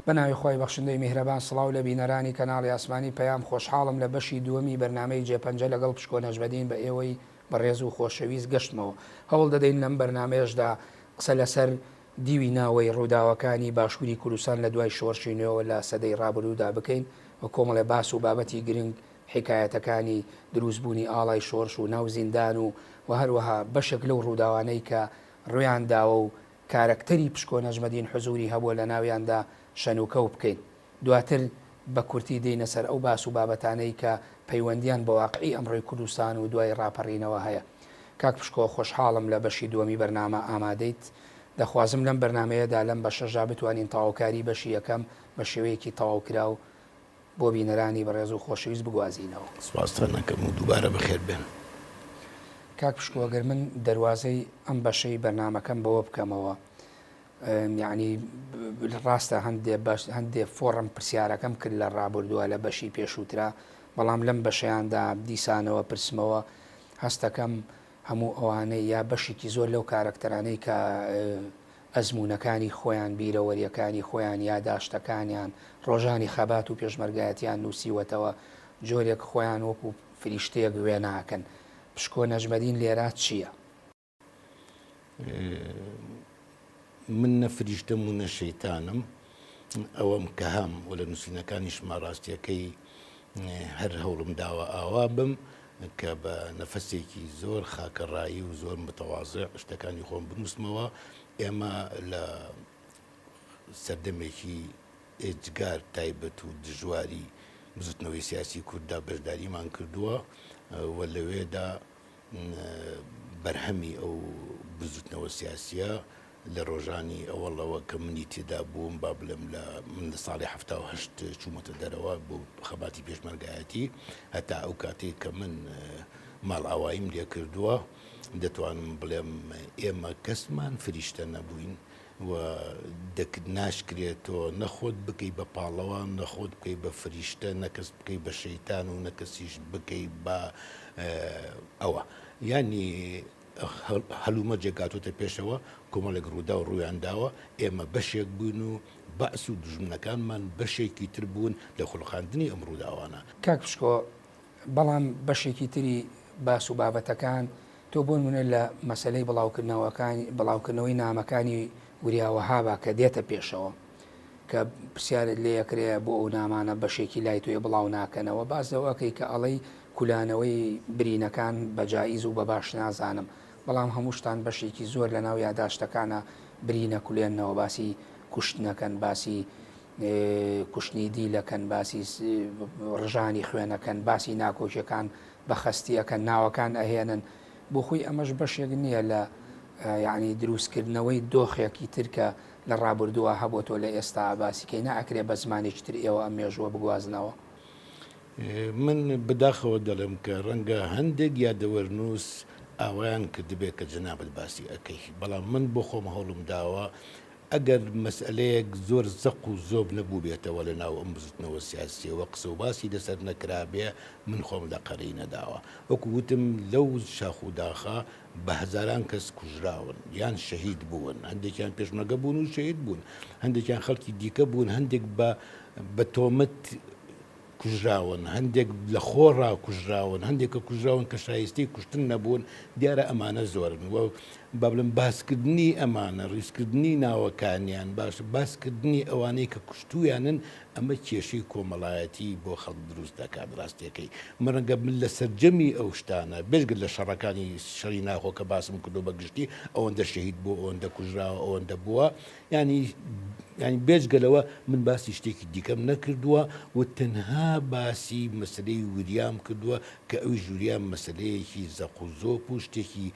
بەناوی خوای بەخشندەی میهرەبان سڵاو لە بینەرانی کەناڵی ئاسمانی پەیام خۆشحاڵم لە بەشی دووەمی بەرنامەی جێپەنجە لەگەڵ پشکۆ نەجمەدین بە ئێوەی بەڕێز و خۆشەویست گەشتمەوە هەوڵ دەدەین لەم بەرنامەیەشدا قسە لەسەر دیوی ناوەی ڕووداوەکانی باشووری کوردستان لە دوای شۆرشی نوێوە لە سەدەی ڕابردوودا بکەین و کۆمەڵێ باس و بابەتی گرنگ حیکایەتەکانی دروست بوونی ئاڵای شۆرش و ناو زیندان و و هەروەها بەشێک لەو ڕووداوانەی کە ڕوویان داوە و کارەکتەری پشکۆ نەجمەدین حزوری هەبووە لە ناویاندا شەنوکەو بکەین. دواتر بە کورتی دێینە سەر ئەو باس و بابەتانەی کە پەیوەندیان بە واقعی ئەمڕۆی کوردستان و دوای ڕاپەڕینەوە هەیە. کاک پشکۆ خۆشحاڵم لە بەشی دووەمی بەرنامە ئامادەیت. دەخوازم لەم بەرنامەیەدا لەم بەشەشدا بتوانین تەواوکاری بەشی یەکەم بە شێوەیەکی تەواوکراو بۆ بینەرانی بەڕێز و خۆشەویست بگوازینەوە. سوپاستان ئەکەم و دووبارە بەخێر بێن. کاک پشکۆ گەر من دەروازەی ئەم بەشەی بەرنامەکەم بەوە بکەمەوە یعنی ڕاستە هەندێ بەش هەندێ فۆڕم پرسیارەکەم کرد لە ڕابردووە لە بەشی پێشووترا بەڵام لەم بەشەیاندا دیسانەوە پرسمەوە هەستەکەم هەموو ئەوانەی یا بەشێکی زۆر لەو کارەکتەرانەی کە ئەزموونەکانی خۆیان، بیرەوەرییەکانی خۆیان، یاداشتەکانیان، ڕۆژانی خەبات و پێشمەرگایەتیان نووسیوەتەوە، جۆرێک خۆیان وەکوو فریشتەیەک وێنا ئەکەن. پشکۆ نەجمەدین لێرە چییە؟ من نە فریشتەم و نە شەیتانم. ئەوەم کە هەم و لە نووسینەکانیشما ڕاستییەکەی هەر هەوڵم داوە ئاوا بم کە بە نەفەسێکی زۆر خاکەڕایی و زۆر متەوازع شتەکانی خۆم بنووسمەوە. ئێمە لە سەردەمێکی ئێجگار تایبەت و دژواری بزوتنەوەی سیاسی کورددا بەشداریمان کردووە و لەوێدا بەرهەمی ئەو بزوتنەوە سیاسیە لە ڕۆژانی ئەوەڵەوە کە منی تێدا بووم، با بڵێم لە من لە ساڵی 78 چوومەتە دەرەوە بۆ خەباتی پێشمەرگایەتی هەتا ئەو کاتێک کە من ماڵئاواییم لێ کردووە، دەتوانم بڵێم ئێمە کەسمان فریشتە نەبووین و ناشکرێت تۆ نە خۆت بکەی بە پاڵەوان، نە خۆت بکەی بە فریشتە، نە کەس بکەی بە شەیتان و نە کەسیش بکەی بە ئەوە. یانی هەلومەرجێک هاتۆتە پێشەوە، کۆمەڵێک ڕووداو ڕوویان داوە، ئێمە بەشێک بووین و بەعس و دوژمنەکانمان بەشێکی تر بوون لە خولقاندنی ئەم ڕووداوانە. کاک پشکۆ، بەڵام بەشێکی تری باس و بابەتەکان، تۆ بۆ نموونە لە مەسەلەی بڵاوکردنەوەکانی بڵاوکردنەوەی نامەکانی وریا وەهابا کە دێتە پێشەوە کە پرسیارت لێ ئەکرێ بۆ ئەو نامانە بەشێکی لای تۆیە بڵاو ناکەنەوە باس لەوە ئەکەی کە ئەڵێی کولانەوەی برینەکان بە جائیز و بە باش نازانم بەڵام هەمووشتان بەشێکی زۆر لە ناو یاداشتەکانا برین ئەکولێننەوە باسی کوشتنەکەن باسی کوشتنی دیلەکەن باسی ڕژانی خوێنەکەن باسی ناکۆکیەکان بە خەستی ئەکەن ناوەکان ئەهێنن بۆ خۆی ئەمەش بەشێک نییە لە یعنی دروستکردنەوەی دۆخێکی تر کە لە ڕابردووە هەبووە تۆ لە ئێستا باسی کەی ناکرێ بە زمانێکی تر ئێوە ئەم مێژووە بگوازنەوە. من بەداخەوە دەڵێم کە ڕەنگە هەندێک یادەوەرنووس ئاوایان کردبێ کە جەنابت باسی ئەکەی بەڵام من بۆ خۆم هەوڵم داوە ئەگەر مەسئەلەیەک زۆر زەق و زۆب نەبووبێتەوە لە ناو ئەم بزوتنەوە سیاسیەوە قسە و باسی لەسەر نەکرابێ من خۆم لە قەرەی نەداوە وەکو وتم لەو شاخ و داخە بە هەزاران کەس کوژراون یان شەهید بوون هەندێکیان پێشمەرگە بوون و شەهید بوون هەندێکیان خەڵکی دیکە بوون هەندێک بە بە تۆمەت کوژراون، هەندێک لە خۆڕا کوژراون، هەندێک کە کوژراون کە شایستەی کوشتن نەبوون، دیارە ئەمانە زۆرن و با بڵێم باسکردنی ئەمانە، ڕیزکردنی ناوەکانیان، باش باسکردنی ئەوانەی کە کوشتوویانن، ئەمە کێشەی کۆمەڵایەتی بۆ خەڵک دروست دەکات، ڕاستییەکەی من ڕەنگە من لە سەرجەمی ئەو شتانە، بێجگە لە شەڕەکانی شەڕی ناوخۆ کە باسم کردووە بە گشتی ئەوەندە شەهید بووە، ئەوەندە کوژراوە، ئەوەندە بووە، یانی یانی بێجگە لەوە من باسی شتێکی دیکەم نەکردووە و تەنها باسی مەسەلەی وریام کردووە کە ئەویش وریام مەسەلەیەکی زەق و زۆپ و شتێکی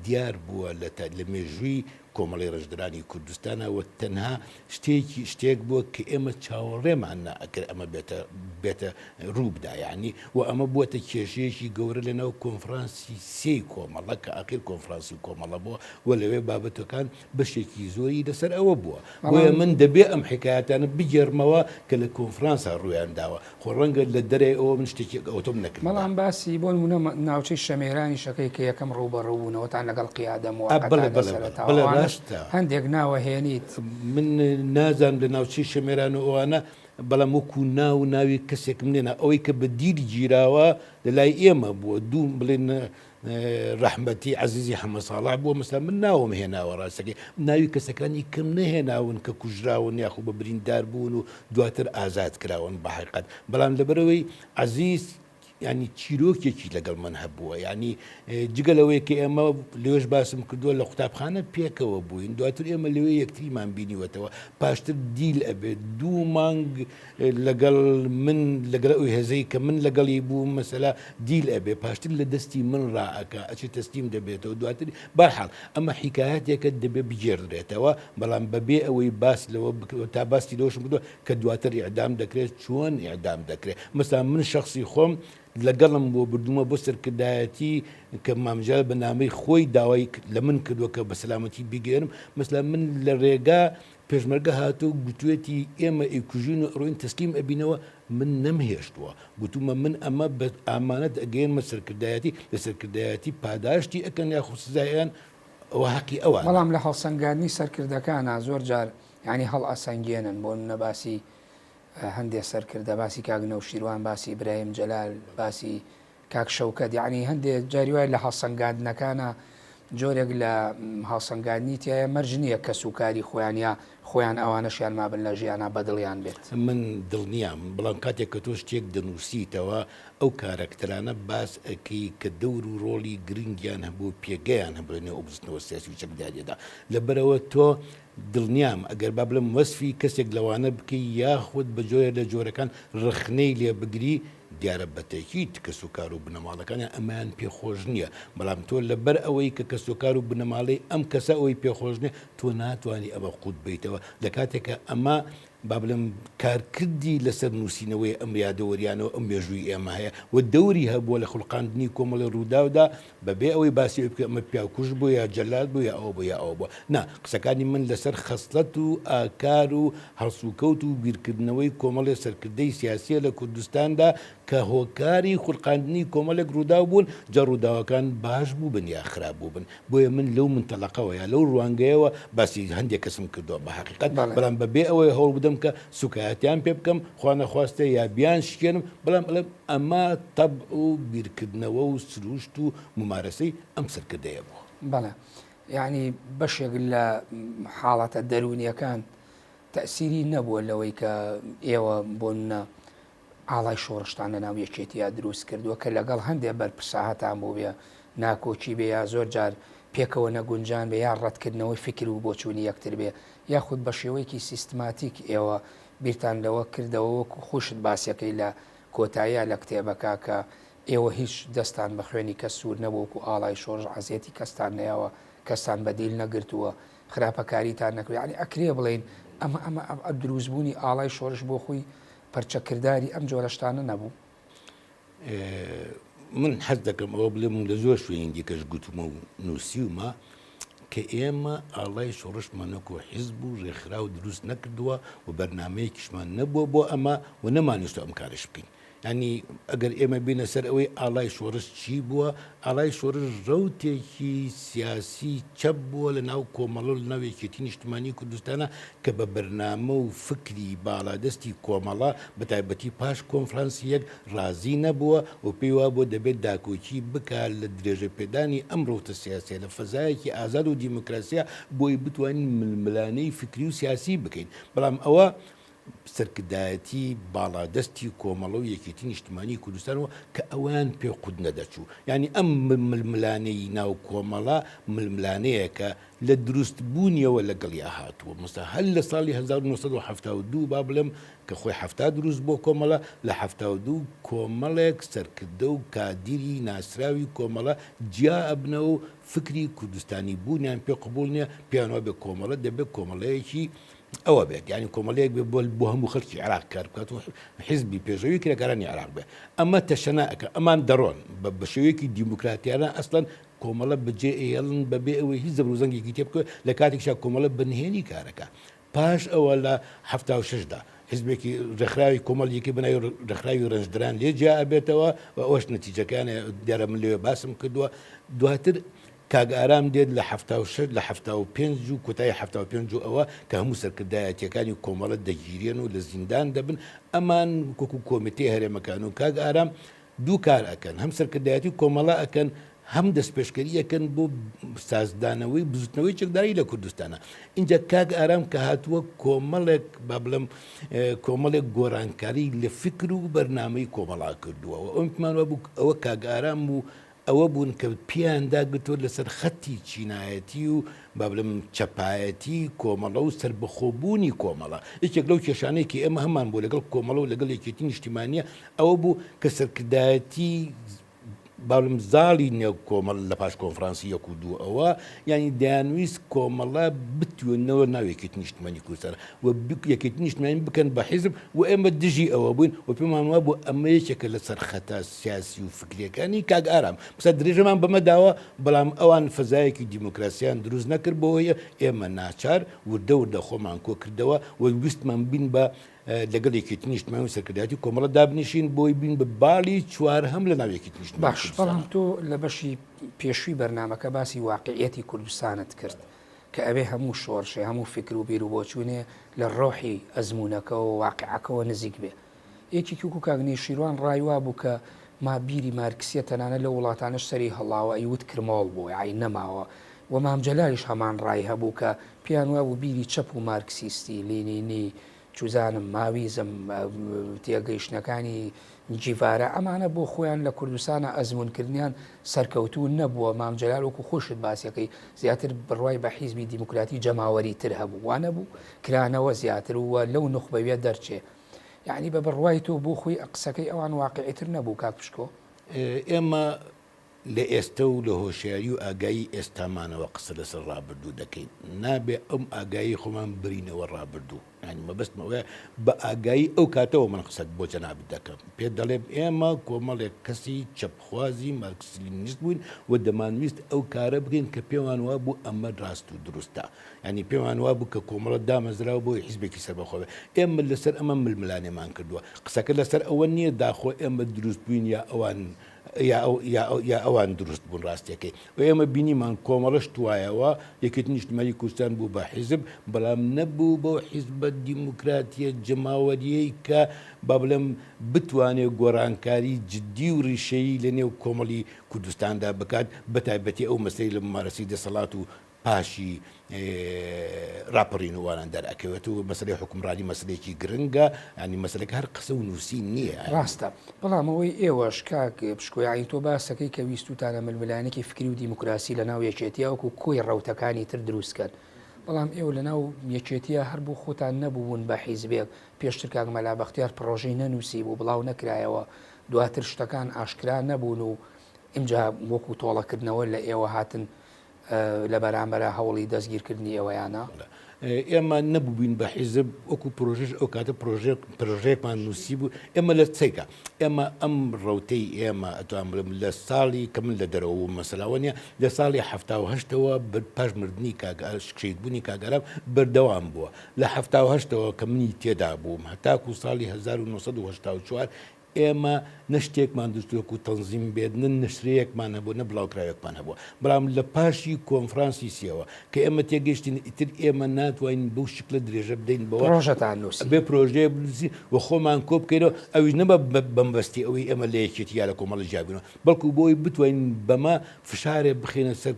دیار بووە لە لە مێژووی کۆمەڵەی ڕەنجدەرانی کوردستانە و تەنها شتێکی شتێک بووە کە ئێمە چاوەڕێمان نەئەکرد ئەمە بێتە بێتە ڕوو بدا یانی و ئەمە بووەتە کێشەیەکی گەورە لە ناو کۆنفرانسی سێی کۆمەڵە کە ئاخیر کۆنفرانسی کۆمەڵە بووە و لەوێ بابەتەکان بەشێکی زۆری لەسەر ئەوە بووە. بۆیە من دەبێ ئەم حیکایەتانە بگێڕمەوە کە لە کۆنفرانسا ڕوویان داوە. خۆ ڕەنگە لە دەرەی ئەوە من شتێکی ئەوتۆم نەکردبا. بەڵام باسی بۆ نموونە ناوچەی شەمێرانیش ئەکەی کە یەکەم ڕووبەڕووبوونەوەتان لەگەڵ قیادە موەقەتە بەڵێ لە بەڵێ سەرەتاوە بەڵێ ئەوانە. ئەوانەش ڕاستە. هەندێک ناوە هێنیت. من نازانم لە ناوچەی شەمێران و ئەوانە، بەڵام وەکوو ناو ناوی کەسێکم نێنا. ئەوەی کە بە دیل گیراوە لە لای ئێمە بووە، دوو بڵێن ڕەحمەتی عەزیزی حەمە ساڵح بووە، مەسەلەن من ناوم هێناوە ڕاستەکەی ناوی کەسەکانی کەم نەهێناون کە کوژراون یاخو بە بریندار بوون و دواتر ئازاد کراون بە حەقیقەت، بەڵام لەبەرئەوەی عەزیز یانی چیرۆکێکی لەگەڵ من هەبووە یانی جگە لەوەی کە ئێمە لێش باسم کردووە لە قوتابخانە پێکەوە بووین دواتر ئێمە لەوێ یەکتریمان بینیوەتەوە پاشتر دیل ئەبێت دوو مانگ لەگەڵ من لەگەڵ ئەو هێزەی کە من لەگەڵی بووم مەسەلا دیل ئەبێ پاشتر لە دەستی من ڕائەکا ئەچێ تەسلیم دەبێتەوە دواتر بەرحاڵ ئەمە حیکایەتێکە دەبێ بگێڕدرێتەوە بەڵام بەبێ ئەوەی باس لەوە بکرێت تا باسی لەوەشم کردووە کە دواتر ئیعدام دەکرێت چۆن ئیعدام دەکرێت مەسەلا من شەخسی خۆم لەگەڵم بۆ بردوومە بۆ سەرکردایەتی کە مام جەلال بە نامەی خۆی داوای لە من کردووە کە بە سەلامەتی بیگەیەنم مەسەلا من لە ڕێگا پێشمەرگە هاتوو گوتوێتی ئێمە ئەیکوژین و ئەڕۆین تەسلیم ئەبینەوە، من نەمهێشتووە، گوتومە من ئەمە بە ئامانەت ئەگەیەنمە سەرکردایەتی، لە سەرکردایەتی پاداشتی ئەکەن یاخود سزای ئەیەن ئەوە هەقی ئەوانە. بەڵام لە هەڵسەنگاندنی سەرکردەکانا زۆر جار یانی هەڵئەسەنگێنن، بۆ نمونە باسی هەندێ سەرکردە، باسی کاک نەوشیروان، باسی ئیبراهیم جەلال، باسی کاک شەوکەت یەعنی هەندێ جاری وایە لە هەڵسەنگاندنەکانا جۆرێک لە هەڵسەنگاندنی تیایە مەرج نییە کەس و کاری خۆیان یا خۆیان ئەوانەشیان مابن لە ژیانا بەدڵیان بێت. من دڵنیام، بەڵام کاتێک کە تۆ شتێک دەنووسیتەوە ئەو کارەکتەرانە باس ئەکەی کە دەور و ڕۆڵی گرنگیان هەبوو و پێگەیان هەبوو لە نێو ئەو بزوتنەوە سیاسی و چەکداریەدا لەبەرئەوە تۆ دڵنیام ئەگەر با بڵێم وەسفی کەسێک لەوانە بکەی یاخود بە جۆرێک لە جۆرەکان ڕەخنەی لێ بگری دیارە بە تەئکید کەسوکار و بنەماڵەکانیان ئەمەیان پێ خۆش نییە، بەڵام تۆ لەبەر ئەوەی کە کەسوکار و بنەماڵەی ئەم کەسە ئەوەی پێ خۆش نییە تۆ ناتوانی ئەمە قووت بەیتەوە، لە کاتێکا ئەمە با بڵێم کارکردی لەسەر نووسینەوەی ئەم یادەوەریانە و ئەم مێژووی ئێمە هەیە و دەوری هەبووە لە خوڵقاندنی کۆمەڵی ڕووداودا بەبێ ئەوەی باسی ئەوی بکەی ئەمە پیاوکوژ بوو یا جەلاد بوو یا ئەوە بوو یا ئەوە بووە. نا، قسەکانی من لەسەر خەسڵەت و ئاکار و هەڵسوکەوت و بیرکردنەوەی کۆمەڵێ سەرکردەی سیاسییە لە کوردستاندا کە هۆکاری خولقاندنی کۆمەڵێک ڕووداو بوون، جا ڕووداوەکان باش بووبن یا خراپ بووبن. بۆیە من لەو منتەلەقەوە یا لەو ڕوانگەیەوە باسی هەندێک کەسم کردووە بە حەقیقەت، بەڵام بەبێ ئەوەی هەوڵ بدەم کە سوکایەتیان پێ بکەم، خوانەخواستە یا بیانشکێنم، بەڵام ئەڵێم ئەمە تەبع و بیرکردنەوە و سروشت و مومارەسەی ئەم سەرکردەیە بووە. بەڵێ یەعنی بەشێک لە حاڵەتە دەروونیەکان تەئسیری نەبووە لەوەی کە ئێوە بۆ نمونە ئاڵای شۆڕشتان لە ناو یەکێتیا دروست کردووە کە لەگەڵ هەندێ بەرپرسا هەتان بووبێ ناکۆکی بێ یا زۆر جار پێکەوە نەگونجان بێ یا ڕەتکردنەوەی فیکر و بۆچوونی یەکتر بێ یاخود بە شێوەیەکی سیستماتیک ئێوە بیرتان لەوە کردەوە وەکو خۆشت باسیەکەی لە کۆتاییا لە کتێبەکە کە ئێوە هیچ دەستان بە خوێنی کەس سوور نەبوو وەکو ئاڵای شۆڕش عەزێتی کەستان نەیاوە کەستان بە دیل نەگرتووە خراپەکاریتان نەکردووە یانی ئەکرێ بڵێین ئەمە ئەمە دروست بوونی ئاڵای شۆرش بۆ خۆی پەرچەکرداری ئەم جۆرە شتانە نەبوو؟ من حەز دەکەم ئەوە بڵێم و لە زۆر شوێنی دیکەش گوتومە و نووسیومە کە ئێمە ئاڵای شۆڕشمان وەکو حیزب و ڕێکخراو دروست نەکردووە و بەرنامەیەکیشمان نەبووە بۆ ئەمە و نەمانویستوە ئەم کارەش بکەین. یانی ئەگەر ئێمە بینە سەر ئەوەی ئاڵای شۆڕش چی بووە، ئاڵای شۆڕش ڕەوتێکی سیاسی چەپ بووە لە ناو کۆمەڵە و لە ناو یەکێتی نیشتمانی کوردستانە کە بە بەرنامە و فکری باڵادەستی کۆمەڵە بە تایبەتی پاش کۆنفرانسی یەک ڕازی نەبووە و پێی وابووە دەبێت داکۆکی بکا لە درێژەپێدانی ئەم ڕەوتە سیاسیە لە فەزایەکی ئازاد و دیموکراسیە بۆی بتوانین ململانێی فکری و سیاسی بکەین بەڵام ئەوە سەرکردایەتی باڵادەستی کۆمەڵە و یەکێتی نیشتمانی کوردستان و کە ئەوەیان پێ قوت نەدەچوو. یانی ئەم ململانێی ناو کۆمەڵە ململانێیەکە لە دروست بوونیەوە لەگەڵیا هاتووە. مەسەلەن هەر لە ساڵی 1972 با بڵێم کە خۆی 70 دروست بووە کۆمەڵە، لە 72 کۆمەڵێک سەرکردە و کادیری ناسراوی کۆمەڵە جیا ئەبنەوە و فکری کوردستانی بوونیان پێ قبوڵ نییە، پێیان وابێ کۆمەڵە دەبێ کۆمەڵەیەکی ئەوە بێت یانی کۆمەڵەیەک بێت بۆ بۆ هەموو خەڵکی عێراق کار بکات و حیزبی پێشڕەوی کرێکارانی عێراق بێت ئەمە تەشەنا ئەکا ئەمان دەڕۆن بە بە شێوەیەکی دیموکراتیانە ئەسڵەن کۆمەڵە بەجێ ئەیەڵن بەبێ ئەوەی هیچ زەبر و زەنگێکی تێ بکەوێت لە کاتێکشا کۆمەڵە بە نهێنی کارەکە پاش ئەوە لە 76 دا حزبێکی ڕێکخراوی کۆمەڵ یەکی بەناوی ڕێکخراوی ڕەنجدران لێ جیا ئەبێتەوە و ئەوەش نەتیجەکانە دیارە من لەوێ باسم کردووە دواتر. کاک ئارام دێت لە 76 لە 75 و کۆتایی 75 و ئەوە کە هەموو سەرکردایەتیەکانی کۆمەڵە دەگیرێن و لە زیندان دەبن ئەمان وەکو کۆمیتەی هەرێمەکان و کاک ئارام دوو کار ئەکەن هەم سەرکردایەتی کۆمەڵە ئەکەن هەم دەستپێشکەری ئەکەن بۆ سازدانەوەی بزوتنەوەی چەکداری لە کوردستانە ئینجا کاک ئارام کە هاتووە کۆمەڵێک با بڵێم کۆمەڵێک گۆرانکاری لە فکر و بەرنامەی کۆمەڵا کردووە و ئەم پێمان وابوو ئەوە کاک ئارام و ئەوە بوون کە پێیان داگرتووە لەسەر خەتی چینایەتی و با بڵێم چەپایەتی کۆمەڵە و سەربەخۆبوونی کۆمەڵە. یەکێک لەو کێشانەی کە ئێمە هەمان بوو لەگەڵ کۆمەڵە و لەگەڵ یەکێتی نیشتیمانییە ئەوە بوو کە سەرکردایەتی با بڵێم زاڵی نێو کۆمەڵ لە پاش کۆنفرانسی یەک و دوو ئەوە یانی دەیانویست کۆمەڵە بتوێنەوە ناو یەکێتی نیشتمانی کوردستان و یەکێتی نیشتمانی بکەن بە حیزب و ئێمە دژی ئەوە بووین و پێمان وابوو ئەمە یەکێکە لە سەرخەتە سیاسی و فکریەکانی کاک ئارام بسە درێژەمان بەمە داوە بەڵام ئەوان فەزایەکی دیموکراسیان دروست نەکرد بۆیە ئێمە ناچار وردە وردە خۆمان کۆ کردەوە و ویستمان بین بە لەگەڵ یەکێتی نیشتمانی و سەرکردایەتی کۆمەڵە دابنیشین بۆی بین بە باڵی چوارهەم لە ناو یەکێتی نیشتمانی باش بەڵام تۆ لە بەشی پێشووی بەرنامەکە باسی واقعیەتی کوردستانت کرد کە ئەبێ هەموو شۆڕشێ هەموو فکر و بیر و بۆچوونێ لە ڕۆحی ئەزموونەکەوە واقعەکەوە نزیک بێ یەکێکی وەکو کاک نێشیروان ڕای وابوو کە ما بیری مارکسیە تەنانەت لەو وڵاتانەش سەری هەڵاوە ئەیوت کرمۆڵ بووە یەعنی نەماوە و مام جەلالیش هەمان ڕای هەبوو کە پێیان وابوو بیری چەپ و مارکسیستی لینینی چوزانم ماویزم تێگەیشتنەکانی جیڤارا ئەمانە بۆ خۆیان لە کوردستانا ئەزموونکردنیان سەرکەوتوو نەبووە مام جەلال وەکو خۆشت باسیەکەی زیاتر بڕوای بە حیزبی دیموکراتی جەماوەری تر هەبوو وانەبوو کرانەوە زیاتر و لەو نوخبەویە دەرچێ یەعنی بە بڕوای تۆ بۆ خۆی قسەکەی ئەوان واقیعیتر نەبوو کاک پشکۆ؟ ئێمە لە ئێستە و لە هۆشیاری و ئاگایی ئێستامانەوە قسە لەسەر ڕابردوو دەکەین. نابێ ئەم ئاگایی خۆمان برینەوە ڕابردوو. یانی مەبەستم ئەوەیە بە ئاگایی ئەو کاتەوە من قسە بۆ جەنابت دەکەم. پێت دەڵێم ئێمە کۆمەڵێک کەسی چەپخوازی مارکسلینینیست بووین و دەمانویست ئەو کارە بکەین کە پێمان وابوو ئەمە ڕاست و دروستە. یانی پێمان وابوو کە کۆمەڵە دامەزراوە بۆی حیزبێکی سەربەخۆ بێت. ئێمە لەسەر ئەمە ململانێمان کردووە. قسەکە لەسەر ئەوە نییە داخۆ ئێمە دروست بووین یا ئەوان یا ئەوان دروست بوون ڕاستیەکەی و ئێمە بینیمان کۆمەڵەش توایەوە یەکێتی نیشتمانی کوردستان بوو بە حیزب بەڵام نەبوو بەو حیزبە دیموکراتیە جەماوەریەی کە با بڵێم بتوانێت گۆڕانکاری جدی و ڕیشەیی لە نێو کۆمەڵی کوردستاندا بکات بەتایبەتی ئەو مەسەلەی لە ممارەسەی دەسەڵات و پاشی ڕاپەڕین و وانان دەرئەکەوێت و مەسەلەی حوکمڕانی مەسەلەیەکی گرنگە یانی مەسەلەکە هەر قسە و نووسین نییە. ڕاستە بەڵام ئەوەی ئێوەش کاک پشکۆ یانی تۆ باسەکەی کە ویستوتانە ململانێکی فکری و دیموکراسی لە ناو یەکێتیا وەکو کۆی ڕەوتەکانی تر دروست کەن بەڵام ئێوە لە ناو یەکێتیا هەر بۆ خۆتان نەبوون بە حیزبێک پێشتر کاک مەلا بەختیار پڕۆژەی نەنووسیبوو بڵاو نەکرایەوە دواتر شتەکان ئاشکرا نەبوون و ئینجا وەکو تۆڵەکردنەوە لە ئێوە هاتن لە بەرامبەرا هەوڵی دەستگیرکردنی ئێوەیانە؟ ئێمە نەبووین بە حیزب وەکو پرۆژەش ئەو کاتە پرۆژەیەکمان نووسیبوو ئێمە لە چێکە ئێمە ئەم ڕەوتەی ئێمە ئەتوان بڵێم لە ساڵی کە من لە دەرەوە بووم مەسەلاوە نیە لە ساڵی 78ەوە پاش مردنی کاک شەهیدبوونی کاک ئارام بەردەوام بووە لە 78ەوە کە منی تێدا بووم هەتاکو ساڵی 1984 ئێمە نە شتێکمان دروست وەکو تەنزیم بێت، نە نەشرەیەکمان هەبووە، نە بڵاوکراوێکمان هەبووە. بەڵام لە پاشی کۆنفرانسی سێوە کە ئێمە تێگەیشتین ئیتر ئێمە ناتوانین بەو شکلە درێژە بدەین بەوە، پرۆژەتان نووسی. ئەبێ پرۆژەیەک بنووسین و خۆمان کۆ بکەینەوە، ئەویش نە بە مەبەستی ئەوەی ئێمە لە یەکێتی یا لە کۆمەڵە جیا بینەوە، بەڵکو بۆ ئەوەی بتوانین بەمە فشارێ بخەینە سەر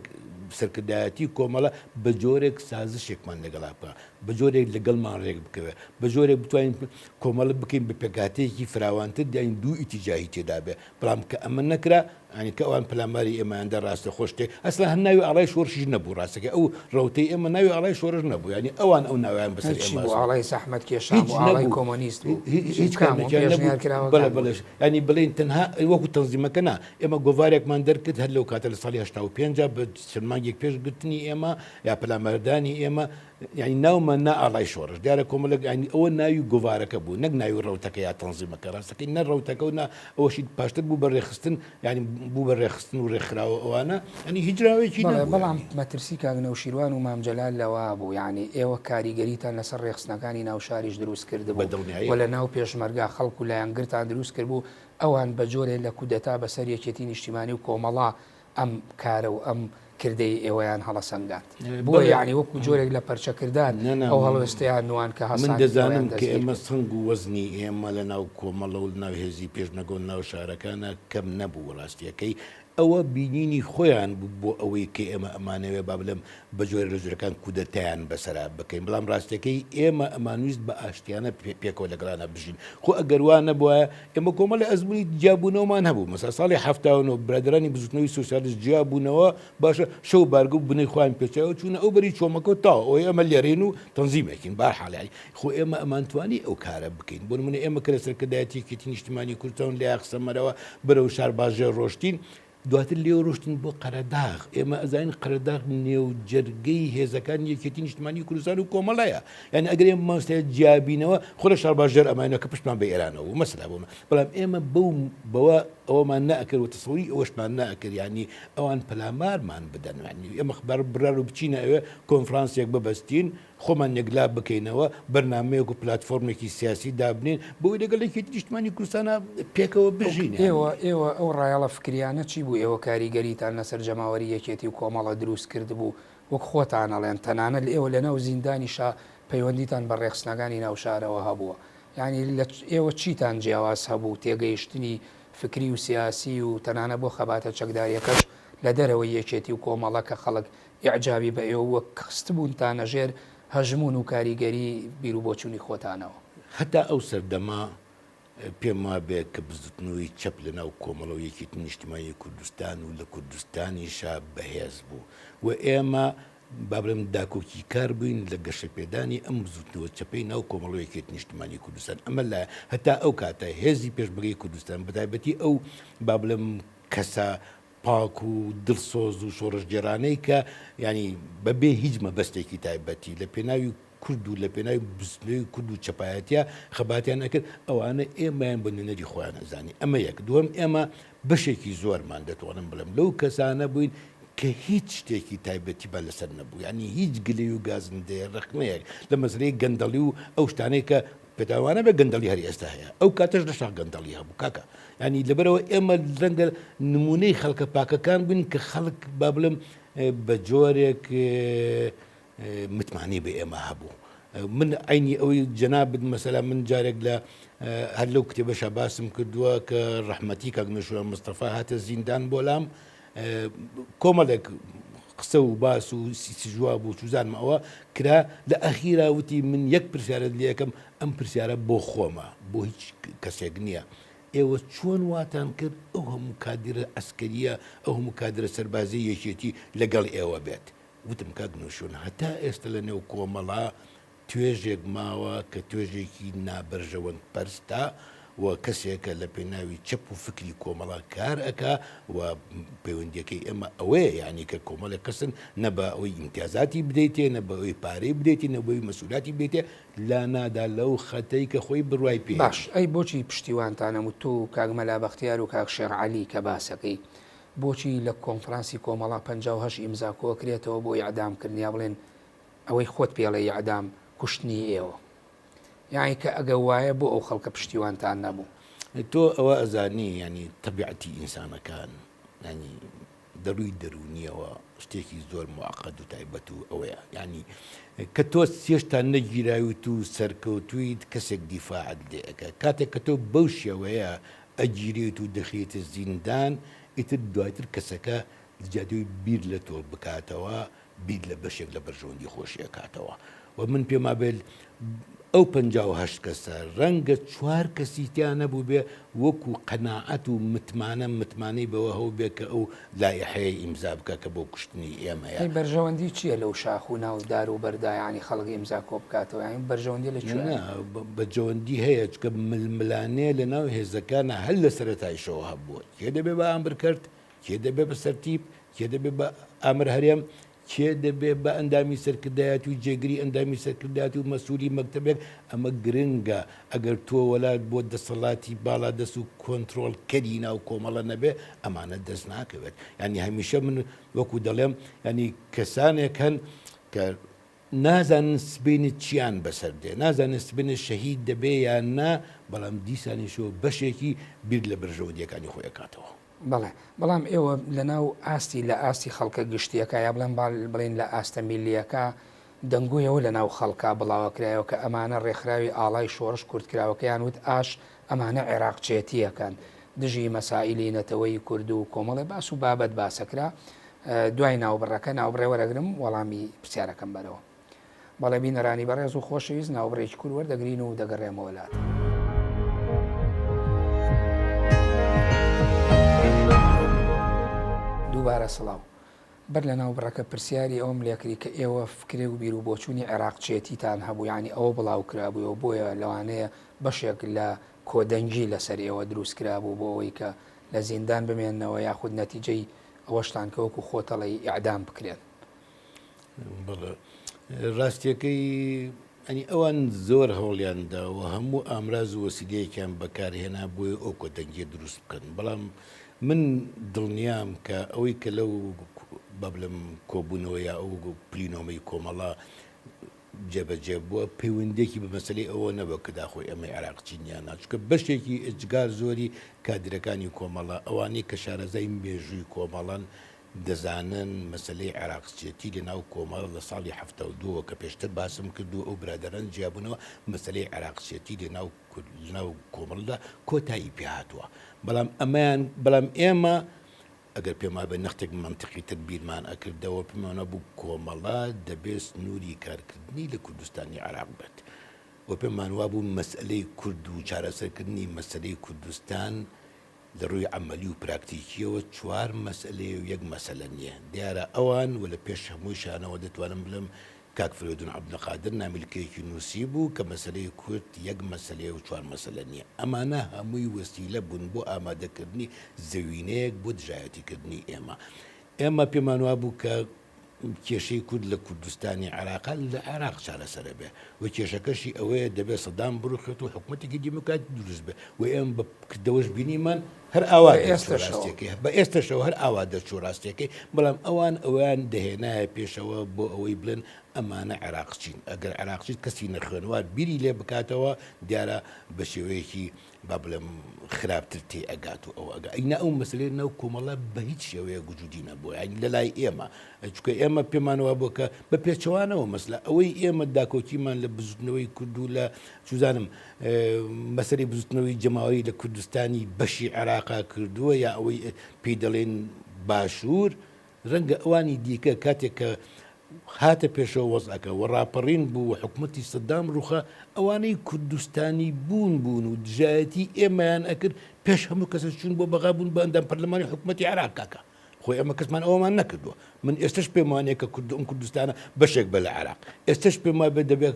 سەرکردایەتی کۆمەڵە بە جۆرێک سازشێکمان لەگەڵا بکا، بە جۆرێک لەگەڵمان رێک بکەوێ، بە جۆرێک بتوانین کۆمەڵە بکەین بە پێکهاتەیەکی فراوانتر یانی دوو ئیتیجاهی تێدا بێ، بەڵام کە ئەمە نەکرا یانی کە ئەوان پەلاماری ئێمەیان دا ڕاستەخۆ شتێک ئەسڵەن هەر ناوی ئاڵای شۆڕشیش نەبوو ڕاستەکەی ئەو ڕەوتەی ئێمە ناوی ئاڵای شۆڕش نەبوو یانی ئەوان ئەو ناوەیان بەسەر هەرچی ئێمە بوو ئەسڵ ئاڵای زەحمەتکێشان هیچ بوو ئاڵای نەبوو کۆمۆنیست بوو هیچ کام بوون کامێکیان نەبوو بەڵێ پێشنیارکراوەکان بوون. بەڵێ یانی بڵێین تەنها وەکوو تەنزیمەکە نا ئێمە گۆڤارێکمان دەرکرد هەر لەو کاتە لە ساڵی 85 بە چەند مانگێک پێش گرتنی ئێمە یا پەلاماردانی ئێمە یانی ناومان نا ئاڵای شۆڕش دیارە کۆمەڵێک یانی ئەوە ناوی گۆڤارەکە بوو نەک ناوی ڕەوتەکە یا تەنزیمەکە ڕاستەکەی نە ڕەوتەکە و نا ئەوەشی پاشتر بوو بە ڕێکخستن یانی بوو بە ڕێکخستن و ڕێکخراوە ئەوانە یانی هیچ ناوێکی بەڵێ نەبوو بەڵام یانی. مەترسی کاک نەوشیروان و مام جەلال لەوە بوو یانی ئێوە کاریگەریتان لەسەر ڕێکخستنەکانی ناو شاریش دروست بە کردبوو و دڵنیاییەوە. لە ناو پێشمەرگە خەڵک و لایەنگرتان دروست کردبوو ئەوان بە جۆرێ لە کودەتا بەسەر یەکێتی نیشتیمانی و کۆمەڵە ئەم کارە و ئەم. کردەی ئێوەیان هەڵەسەنگاند. بۆیە یانی وەکو جۆرێک لە پەرچەکردار ئەو هەڵوێستەیان نوان کە من دەزانم کە ئێمە سەنگ و وەزنی ئێمە لە ناو کۆمەڵە و لە ناو هێزی پێشمەرگە و لە ناو شارەکانا کەم نەبوو ڕاستیەکەی ئەوە بینینی خۆیان بوو بۆ ئەوەی کە ئێمە ئەمانەوێ با بڵێم بە جۆرێک لە جۆرەکان کودەتایان بەسەرا بکەین بەڵام ڕاستیەکەی ئێمە ئەمانویست بە ئاشتیانە پێکەوە لەگەڵانا بژین خۆ ئەگەر وا نەبوایە ئێمە کۆمەڵی ئەزموونی جیابوونەوەمان هەبوو مەسا ساڵی 79 برادەرانی بزوتنەوەی سۆسیالیست جیابوونەوە باشە شەو بارگە و بنەی خۆیان پێچایەوە چوونە ئەو بەری چۆمەکە و تاوە ئەوەی ئێمە لێرەین و تەنزیمێکین بەهەرحاڵ یانی خۆ ئێمە ئەمانتوانی ئەو کارە بکەین بۆ نمونە ئێمە کە لە سەرکردایەتی یەکێتی نیشتیمانی کوردستان لە یاخسەمەرەوە بەرەو شارباژێر ڕۆشتین دواتر لێوە ڕۆشتین بۆ قەرەداغ ئێمە ئەزانین قەرەداغ نێو جەرگەی هێزەکانی یەکێتی نیشتمانی کوردستان و کۆمەڵەیە یعنی ئەگەر ئێمە مامۆستای جیابینەوە خۆ لە شارباژێر ئەمانەوە کە پشتمان بە ئێرانەوە بوو مەسەلا بۆ من بەڵام ئێمە بەو بەوە ئەوەمان نەئەکرد و تەسەوری ئەوەشمان نەئەکرد یعنی ئەوان پەلامارمان بدەن یعنی ئێمە بڕیار بوو بچینە ئەوێ کۆنفرانسێک ببەستین خۆمان یەکلا بکەینەوە، بەرنامەیەک و پلاتفۆرمێکی سیاسی دابنێین بۆ ئەوەی لەگەڵ یەکێتی نیشتمانی کوردستانا پێکەوە بژین. ئێوە ئێوە ئەو ڕایەڵە فکریانە چی بوو ئێوە کاریگەریتان لەسەر جەماوەری یەکێتی و کۆمەڵە دروست کردبوو وەک خۆتان ئەڵێن تەنانەت ئێوە لەناو زیندانیشا پەیوەندیتان بە ڕێخستنەکانی ناو شارەوە هەبووە یانی لە ئێوە چیتان جیاواز هەبوو تێگەیشتنی فکری و سیاسی و تەنانە بۆ خەباتە چەکداریەکەش لە دەرەوەی یەکێتی و کۆمەڵە کە خەڵک ئیعجابی بە ئێوە وەک خستبوونتانە ژێر هەژموون و کاریگەری بیروبۆچوونی خۆتانەوە. هەتا ئەو سەردەمە پێم وابێ کە بزوتنەوەی چەپ لە ناو کۆمەڵە و یەکێتی نیشتیمانی کوردستان و لە کوردستانیشا بەهێز بوو و ئێمە با بڵێم داکۆکیکار بووین لە گەشەپێدانی ئەم بزوتنەوە چەپەی ناو کۆمەڵە و یەکێتی نیشتیمانی کوردستان. ئەمە لە هەتا ئەو کاتە هێزی پێشمەرگەی کوردستان بەتایبەتی ئەو با بڵێم کەسە پاک و دڵسۆز و شۆڕشگێڕانەی کە یانی بە بێ هیچ مەبەستێکی تایبەتی لە پێناوی کورد و لە پێناوی بزوتنەوەی کورد و چەپایەتیا خەباتیان ئەکرد ئەوانە ئێمەیان بە نوێنەری خۆیان ئەزانی ئەمە یەک دووەم ئێمە بەشێکی زۆرمان دەتوانم بڵێم لەو کەسانە بووین کە هیچ شتێکی تایبەتیمان لەسەر نەبوو یانی هیچ گلەی و گازندەیە ڕەخنەیەک لە مەسەلەی گەندەڵی و ئەو شتانەی کە پێتان وانەبێ گەندەڵی هەر ئێستا هەیە ئەو کاتەش لە شاخ گەندەڵی هەبوو کاکە ینی لەبەرەوە ئێمە ڕەنگە نمونەی خەڵکە پاکەکان بووین کە خەڵک با بڵێم بە جۆرێک متمانەی بە ئێمە هەبوو من عینی ئەوەی جەنابت مەسەلا من جارێک لە هەر لەو کتێبەشا باسم کردووە کە ڕەحمەتی کاک نەشوە مستەفا هاتە زیندان بۆ لام کۆمەڵێک قسە و باس و سیجواب و چوزانم ئەوە کرا لە ئەخیرا وتی من یەک پرسیارت لەکەم ئەم پرسیارە بۆ خۆمە بۆ هیچ کەسێک نییە ئێوە چۆن واتان کرد ئەو هەموو کادرە عسکەریە ئەو هەموو کادرە سەربازی یەکێتی لەگەڵ ئێوە بێت وتم کاک نوشون هەتا ئێستا لە نێو کۆمەڵا توێژێک ماوە کە توێژێکی نابەرژەوەند پەرستە و کەسێکە لە پێناوی چەپ و فکری کۆمەڵە کار ئەکا و پەیوەندیەکەی ئێمە ئەوەیە یانی کە کۆمەڵێک کەسن نە بە ئەوەی ئیمتیازاتی بدەیتێ نە بە ئەوەی پارەی بدەیتێ نە بەوەی مەسولاتی بدەیتێ لا نادا لەو خەتەی کە خۆی بڕوای پێ باش ئەی بۆچی پشتیوانتانە و تۆ و کاک مەلا بەختیار و کاک شێخ عەلی کە باسەکەی بۆچی لە کۆنفرانسی کۆمەڵە 58 ئیمزا کۆکرێتەوە بۆ ئیعدام کردن یا بڵێن ئەوەی خۆت پێڵێی ئیعدام کوشتنی ئێوە یانی کە ئەگە وایە بۆ ئەو خەڵکە پشتیوانتان نەبوو؟ تۆ ئەوە ئەزانی یانی تەبیعەتی ئینسانەکان یانی دەرووی دەروونیەوە شتێکی زۆر موعەقەد و تایبەت و ئەوەیە یانی کە تۆ هێشتا نەگیراویت و سەرکەوتوویت کەسێک دیفاعت لێ ئەکا کاتێک کە تۆ بەو شێوەیە ئەگیرێیت و دەخرێیتە زیندان ئیتر دواتر کەسەکە لەجیاتی بیر لە تۆ بکاتەوە بیر لە بەشێک لە بەرژەوەندی خۆشی ئەکاتەوە و من پێم وابێت ئەو 58 کەسە ڕەنگە چوار کەسی تیا نەبووبێ وەکو قەناعەت و متمانە متمانەی بەوە هەبووبێ کە ئەو لائیحەیە ئیمزا بکا کە بۆ کوشتنی ئێمەیە. ئەی بەرژەوەندی چیە لەو شاخ و ناو دار و بەردا یانی خەڵک ئیمزا کۆ بکاتەوە یانی بەرژەوەندی لە کوێیە؟ نا بەرژەوەندی هەیە چونکە ململانێ لە ناو هێزەکانا هەر لە سەرەتایشەوە هەبووە کێ دەبێ بە ئامرکەرت کێ دەبێ بە سەرتیپ، کێ دەبێ بە ئامر هەرێم، کێ دەبێ بە ئەندامی سەرکردایەتی و جێگری ئەندامی سەرکردایەتی و مەسولی مەکتەبێک، ئەمە گرنگە، ئەگەر تۆ وەلات بۆ دەسەڵاتی باڵادەست و کۆنترۆڵکەری ناو کۆمەڵە نەبێ، ئەمانە دەست ناکەوێت. یانی هەمیشە من وەکو دەڵێم، یانی کەسانێک هەن کە نازانن سبەینێ چیان بەسەر دێ، نازانن سبەینێ شەهید دەبێ یان نا، بەڵام دیسانیشەوە بەشێکی بیر لە بەرژەوەندییەکانی خۆی ئەکاتەوە. بەڵێ بەڵام ئێوە لەناو ئاستی لە ئاستی خەڵکە گشتیەکە یا بڵێن با بڵێین لە ئاستە میللیەکە دەنگۆی ئەوە لەناو خەڵکا بڵاوەکرایەوە کە ئەمانە ڕێکخراوی ئاڵای شۆڕش کورتکراوەکەیان وت ئاش ئەمانە عێراقچێتیەکەن دژی مەسائیلی نەتەوەی کورد و کۆمەڵێ باس و بابەت باسەکرا دوای ناوبڕەکە ناوبڕێ وەرەگرم وەڵامی پرسیارەکەم بەرەوە. بەڵێ بینەرانی بەڕێز و خۆشەویست ناوبڕێکی کورت وەردەگرین و دەگەڕێمەوە لاتان. دووبارە سڵاو. بەر لە ناوبڕەکە پرسیاری ئەوەم لێکردی کە ئێوە فکرێ و بیر و بۆچوونی عێراقچێتیتان هەبوو یانی ئەوە بڵاو کرابوویەوە بۆیە لەوانەیە بەشێک لە کۆدەنگی لەسەر ئێوە دروست کرابوو بۆ ئەوەی کە لە زیندان بمێننەوە یاخود نەتیجەی ئەوەشتان کە وەکو خۆتەڵێی ئیعدام بکرێن. بەڵێ ڕاستیەکەی ئەنی ئەوان زۆر هەوڵیان دا و هەموو ئامراز و وەسیلەیەکیان بەکارهێنا بۆی ئەو کۆدەنگیە دروست بکەن بەڵام من دڵنیام کە ئەوەی کە لەو با بڵێم کۆبوونەوە یا ئەو پلینۆمەی کۆمەڵە جێبەجێ بووە پەیوەندێکی بە مەسلەی ئەوە نەبووە کە داخۆی ئەمەی عێراقچین یان نا چونکە بەشێکی ئێجگار زۆری کادرەکانی کۆمەڵە ئەوانەی کە شارەزای مێژووی کۆمەڵەن دەزانن مەسەلەی عێراقچێتی لە ناو کۆمەڵ لە ساڵی 72 وە کە پێشتر باسم کرد و ئەو برادەران جیابوونەوە مەسەلەی عێراقچێتی لە ناو لە ناو کۆمەڵدا کۆتایی پێ هاتووە بەڵام ئەمەیان بەڵام ئێمە ئەگەر پێم وابێ نەختێک مەنتقی تر بیرمان ئەکردەوە پێمان وابوو کۆمەڵە دەبێ سنووری کارکردنی لە کوردستانی عێراق بێت و پێمان وابوو مەسئلەی کورد و چارەسەرکردنی مەسەلەی کوردستان لە ڕووی عەمەلی و پراکتیکییەوە چوار مەسەلەیە و یەک مەسەلە نییە. دیارە ئەوان و لە پێش هەموویشانەوە دەتوانم بڵێم کاک فرێدون عەبدولقادر نامیلکەیەکی نووسیبوو کە مەسەلەی کورد یەک مەسەلەیە و چوار مەسەلە نییە. ئەمانە هەمووی وەسیلە بوون بۆ ئامادەکردنی زەوینەیەک بۆ دژایەتیکردنی ئێمە. ئێمە پێمان وابوو کە کێشەی کورد لە کوردستانی عێراقا لە عێراق چارەسەر ئەبێ و کێشەکەشی ئەوەیە دەبێ سەدام بڕوخێت و حکومەتێکی دیموکراتی دروست بێ و ئێمە بە کردەوەش بینیمان هەر ئاوا بە دەرچوو ئێستەشەوە. ڕاستیەکەی بە ئێستەشەوە هەر ئاوا دەرچوو ڕاستیەکەی بەڵام ئەوان ئەوەیان دەهێنایە پێشەوە بۆ ئەوەی بڵێن ئەمانە عێراقچین ئەگەر عێراقچین کەسی نەخوێنەوار بیری لێ بکاتەوە دیارە بە شێوەیەکی با بڵێم خراپتر تێ ئەگات و ئەوە ئەگا ئەینا ئەو مەسلەیە ناو کۆمەڵە بە هیچ شێوەیەک وجودی نەبووە یانی لە لای ئێمە چونکە ئێمە پێمان وابووە کە بە پێچەوانەوە مەسلە ئەوەی ئێمە داکۆکیمان لە بزوتنەوەی کورد و لە چوزانم مەسەری بزوتنەوەی جەماوەری لە کوردستانی بەشی عێراقا کردووە یا ئەوەی پێی دەڵێن باشوور رەنگە ئەوانی دیکە کاتێک کە هاتە پێشەوە وەزعەکە و ڕاپەڕین بوو و حکومەتی سەدام ڕووخا، ئەوانەی کوردستانی بوون بوون و دژایەتی ئێمەیان ئەکرد، پێش هەموو کەسە چوون بۆ بەغا بوون بە ئەندام پەرلەمانی حکومەتی عێراق کاکە خۆ ئێمە کەسمان ئەوەمان نەکردووە. من ئێستەش پێم وانیە کە کورد ئەم کوردستانە بەشێک بێ لە عێراق. ئێستەش پێم وابێ دەبێ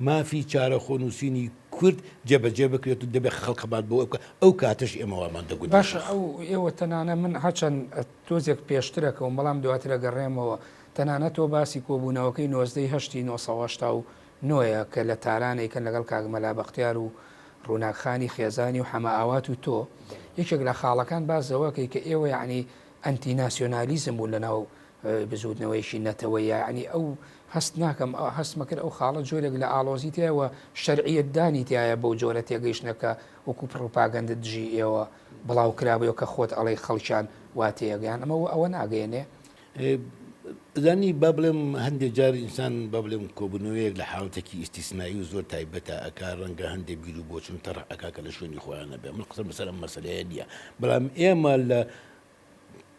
مافی چارەخۆنووسینی کورد جێبەجێ بکرێت و دەبێ خەڵک خەبات بۆ ئەوە بکا، ئەو کاتەش ئێمە وامان دەگوت باشە ئەو ئێوە تەنانە من هەرچەند تۆزێک پێشتر ئەکەوم بەڵام دواتر ئەگەڕێمەوە تەنانەت تۆ باسی کۆبوونەوەکەی 19 ی هەشتی 989 ە کە لە تاران ئەیکەن لەگەڵ کاک مەلا بەختیار و ڕووناک خانی خێزانی و حەمە ئاوات و تۆ یەکێک لە خاڵەکان باس لەوە ئەکەی کە ئێوە یەعنی ئەنتی ناسیۆنالیزم بوون لەناو بزووتنەوەیەکی نەتەوەییا یەعنی ئەو هەست ناکەم هەستمە کرد ئەو خاڵە جۆرێک لە ئاڵۆزی تیایە و شەرعیەت دانی تیایە بەو جۆرە تێگەیشتنە کە وەکو پڕوپاگەندە دژی ئێوە بڵاو کرابوویەوە کە خۆت ئەڵێی خەڵکیان وا تێگەیان ئەمە ئەوە ناگەیەنێ؟ ئەزانی با بڵێم هەندێ جار ئینسان با بڵێم کۆبوونەوەیەک لە حاڵەتێکی ئیستیسنایی و زۆر تایبەتە ئەکا ڕەنگە هەندێ بیر و بۆچوون تەڕح ئەکا کە لە شوێنی خۆیان نەبێ من قسەم لەسەر ئەم مەسەلەیە نییە بەڵام ئێمە لە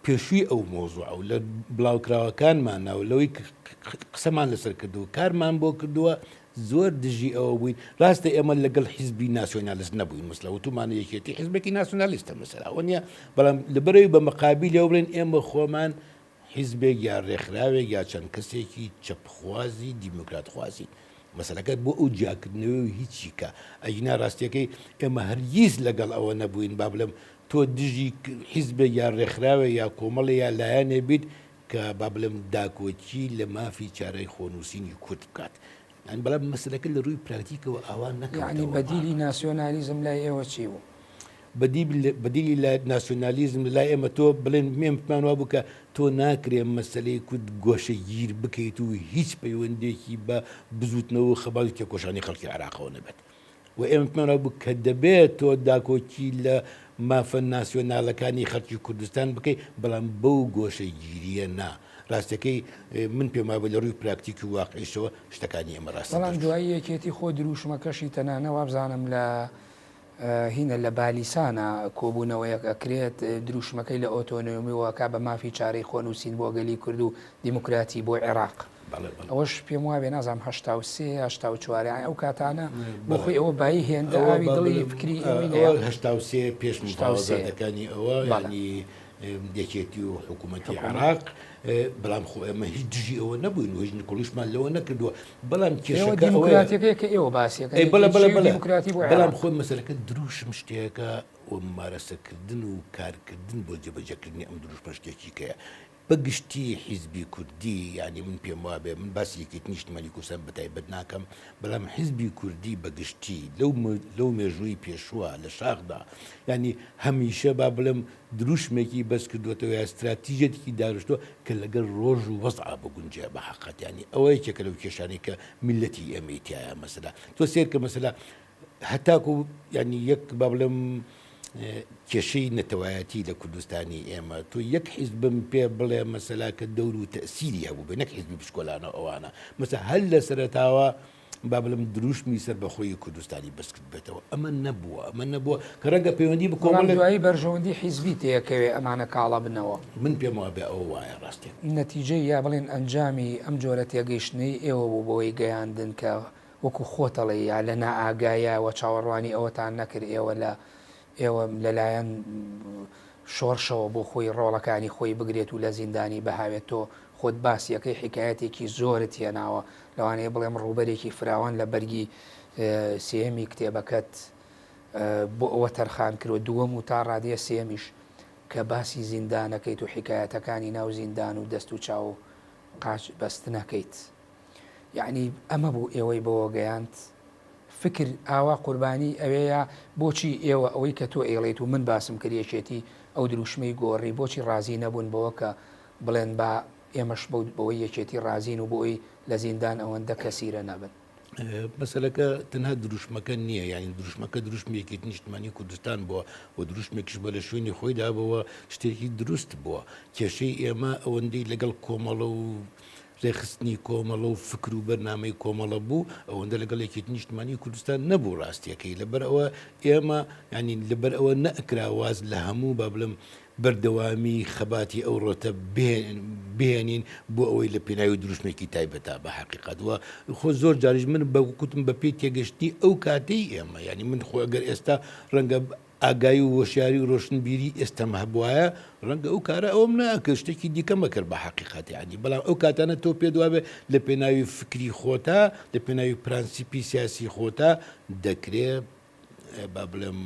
پێشووی ئەو مەوزوعە و لە بڵاوکراوەکانمانا و لەوەی قسەمان لەسەر کردووە کارمان بۆ کردووە زۆر دژی ئەوە بووین ڕاستە ئێمە لەگەڵ حیزبی ناسیۆنالیست نەبووین مەسلا وتومانە یەکێتی حیزبێکی ناسیۆنالیستە مەسەلا ئەوە نییە بەڵام لەبەرەوەی بە مەقابیلەوە بڵێن ئێمە خۆمان حیزبێک یا ڕێکخراوێک یا چەند کەسێکی چەپخوازی دیموکراتخوازین مەسەلەکە بۆ ئەو جیاکردنەوەی و هیچی کە ئەگینا ڕاستیەکەی ئێمە هەرگیز لەگەڵ ئەوە نەبووین با بڵێم تۆ دژی حیزبێک یا ڕێکخراوێک یا کۆمەڵێ یا لایەنێ بیت کە با بڵێم داکۆکی لە مافی چارەی خۆنووسینی کورد بکات یانی بەڵام مەسەلەکە لە ڕووی پراکتیکەوە ئاوا یەعنی نەکەوتەوە بەدیلی ناسیۆنالیزم لای ئێوە چی بوو؟ بەدیلی لە ناسیۆنالیزم لە لای ئێمە تۆ بڵێن مێم پێمان وابوو کە تۆ ناکرێ مەسەلەی کورد گۆشەگیر بکەیت و هیچ پەیوەندێکی بە بزووتنەوە و خەبات و تێکۆشانی خەڵکی عێراقەوە نەبێت. و ئێمە پێمان وابوو کە دەبێت تۆ داکۆکی لە مافە ناسیۆنالەکانی خەڵکی کوردستان بکەی، بەڵام بەو گۆشەگیرییە نا. ڕاستەکەی من پێم وابێ لە ڕووی پراکتیکی و واقعیشەوە شتەکانی ئێمە ڕاستتر بەڵام دەرچوو. دوایی یەکێتی خۆ درووشمەکەشی تەنانە وابزانم لە هینە لە بالیسانە کۆبوونەوەیەک ئەکرێت درووشمەکەی لە ئۆتۆنۆمیەوە ئەکا بە مافی چارەی خۆنووسین بۆ گەلی کورد و دیموکراتی بۆ عێراق. بەڵێ بەڵێ. ئەوەش پێم وابێ نازانم 83 84 یانی ئەو کاتانە بۆ بەڵێ. خۆی ئەوە بایی هێندە ئەوە ئاوی با دڵی بڵێم فکری ئێوەی ئەوە نەیا. 83 پێش 83 مفاوەزاتەکانی ئەوە بەڵێ. یانی یەکێتی و حکوومەتی حکوومەت. عێراق، بەڵام خۆ ئێمە هیچ دژی ئەوە نەبووین و هیچ نکوڵیشمان لەوە نەکردووە، بەڵام ئێوە کێشەکە ئەوەیە. دیموکراتیەکەیە کە ئێوە باسی ئەکەن، ئەی بەڵێ یەکێتی بەڵێ و بەڵێ دیموکراتی بۆ بەڵام عێراق. خۆ مەسەلەکە دروشم شتێکە و ممارەسەکردن و کارکردن بۆ جێبەجێکردنی ئەم دروشمە شتێکی کەیە. بە گشتی حیزبی کوردی یانی من پێم وابێ من باسی یەکێتی نیشتمانی کوردستان بە تایبەت ناکەم بەڵام حیزبی کوردی بە گشتی لەو لەو مێژووی پێشووە لە شاخدا یانی هەمیشە با بڵێم دروشمێکی بەرز کردووەتەوە یا ستراتیژیەتێکی دارشتووە کە لەگەڵ ڕۆژ و وەزعا بگونجێ بە حەقەت یانی ئەوە یەکێکە لەو کێشانەی کە میللەتی ئێمەی تیایە مەسەلا تۆ سەیرکە مەسەلا هەتاکو یانی یەک با بڵێم کێشەی نەتەوایەتی لە کوردستانی ئێمە تۆ یەک حیزبم پێ بڵێ مەسەلا کە دەور و تەسیری هەبوو بێ نەک حیزبی بچکۆلانە ئەوانە مەسە هەر لە سەرەتاوە با بڵێم دروشمی سەربەخۆیی کوردستانی بەرز کردبێتەوە ئەمە نەبووە ئەمە نەبووە کە ڕەنگە پەیوەندی بە بەڵام کۆمەڵێک دوایی بەرژەوەندی حیزبی تێکەوێ ئەمانە کاڵە بنەوە. من پێم وابێ ئەوە وایە ڕاستێ. نەتیجەی یا بڵێن ئەنجامی ئەم جۆرە تێگەیشتنەی ئێوە بوو بەوەی گەیاندن کە وەکو خۆت ئەڵێی یا لە نائاگاییەوە چاوەڕوانی ئەوەتان نەکرد ئێوە لە ئێوە لەلایەن شۆڕشەوە بۆ خۆی ڕۆڵەکانی خۆی بگرێت و لە زیندانی بهاوێت تۆ خۆت باسی ئەکەی حیکایەتێکی زۆرت هێناوە لەوانەیە بڵێم ڕووبەرێکی فراوان لە بەرگی سێیەمی کتێبەکەت بۆ ئەوە تەرخان کرۆ دووەم و تا ڕادەیە سێیەمیش کە باسی زیندانەکەیت و حیکایەتەکانی ناو زیندان و دەست و چاو و قاچ بەستنەکەیت یەعنی ئەمە بوو ئێوەی بەوە گەیاند فکر ئاوا قوربانی ئەوێیە بۆچی ئێوە ئەوەی کە تۆ ئەیڵێیت و من باسم کرد یەکێتی ئەو دروشمەی گۆڕی بۆچی ڕازی نەبوون بەوە کە بڵێن با ئێمەش بەوەی یەکێتی ڕازین و بۆی لە زیندان ئەوەندە کەسیرە نەبن. مەسەلەکە تەنها دروشمەکە نییە یانی دروشمەکە دروشمی یەکێتی نیشتمانی کوردستان بووە و دروشمێکیش بووە لە شوێنی خۆیدا بووە شتێکی دروست بووە کێشەی ئێمە ئەوەندەی لەگەڵ کۆمەڵە و ڕێکخستنی کۆمەڵە و فکر و بەرنامەی کۆمەڵە بوو ئەوەندە لەگەڵ یەکێتی نیشتمانی کوردستان نەبوو ڕاستیەکەی لەبەر ئەوە ئێمە ینی لەبەر ئەوە نەکرا واز لە هەموو با بڵێم بەردەوامی خەباتی ئەو ڕەوتە بهێنین بۆ ئەوەی لە پێناوی دروشمێکی تایبەتا بە حەقیقەت و خۆ زۆر جاریش من بە کوتم بە پێی تێگەشتنی ئەو کاتەی ئێمە یعنی من خۆ ئەگەر ئێستا ڕەنگە ئاگایی و هۆشیاری و ڕۆشنبیری ئێستەم هەبوایە ڕەنگە ئەو کارە ئەوم ناکرد شتێکی دیکەم ئەکرد بە حەقیقەت یعنی بەڵام ئەو کاتانە تۆ پێت وابێ لە پێناوی فکری خۆتا لە پێناوی پرەنسیپی سیاسی خۆتا دەکرێ با بڵێم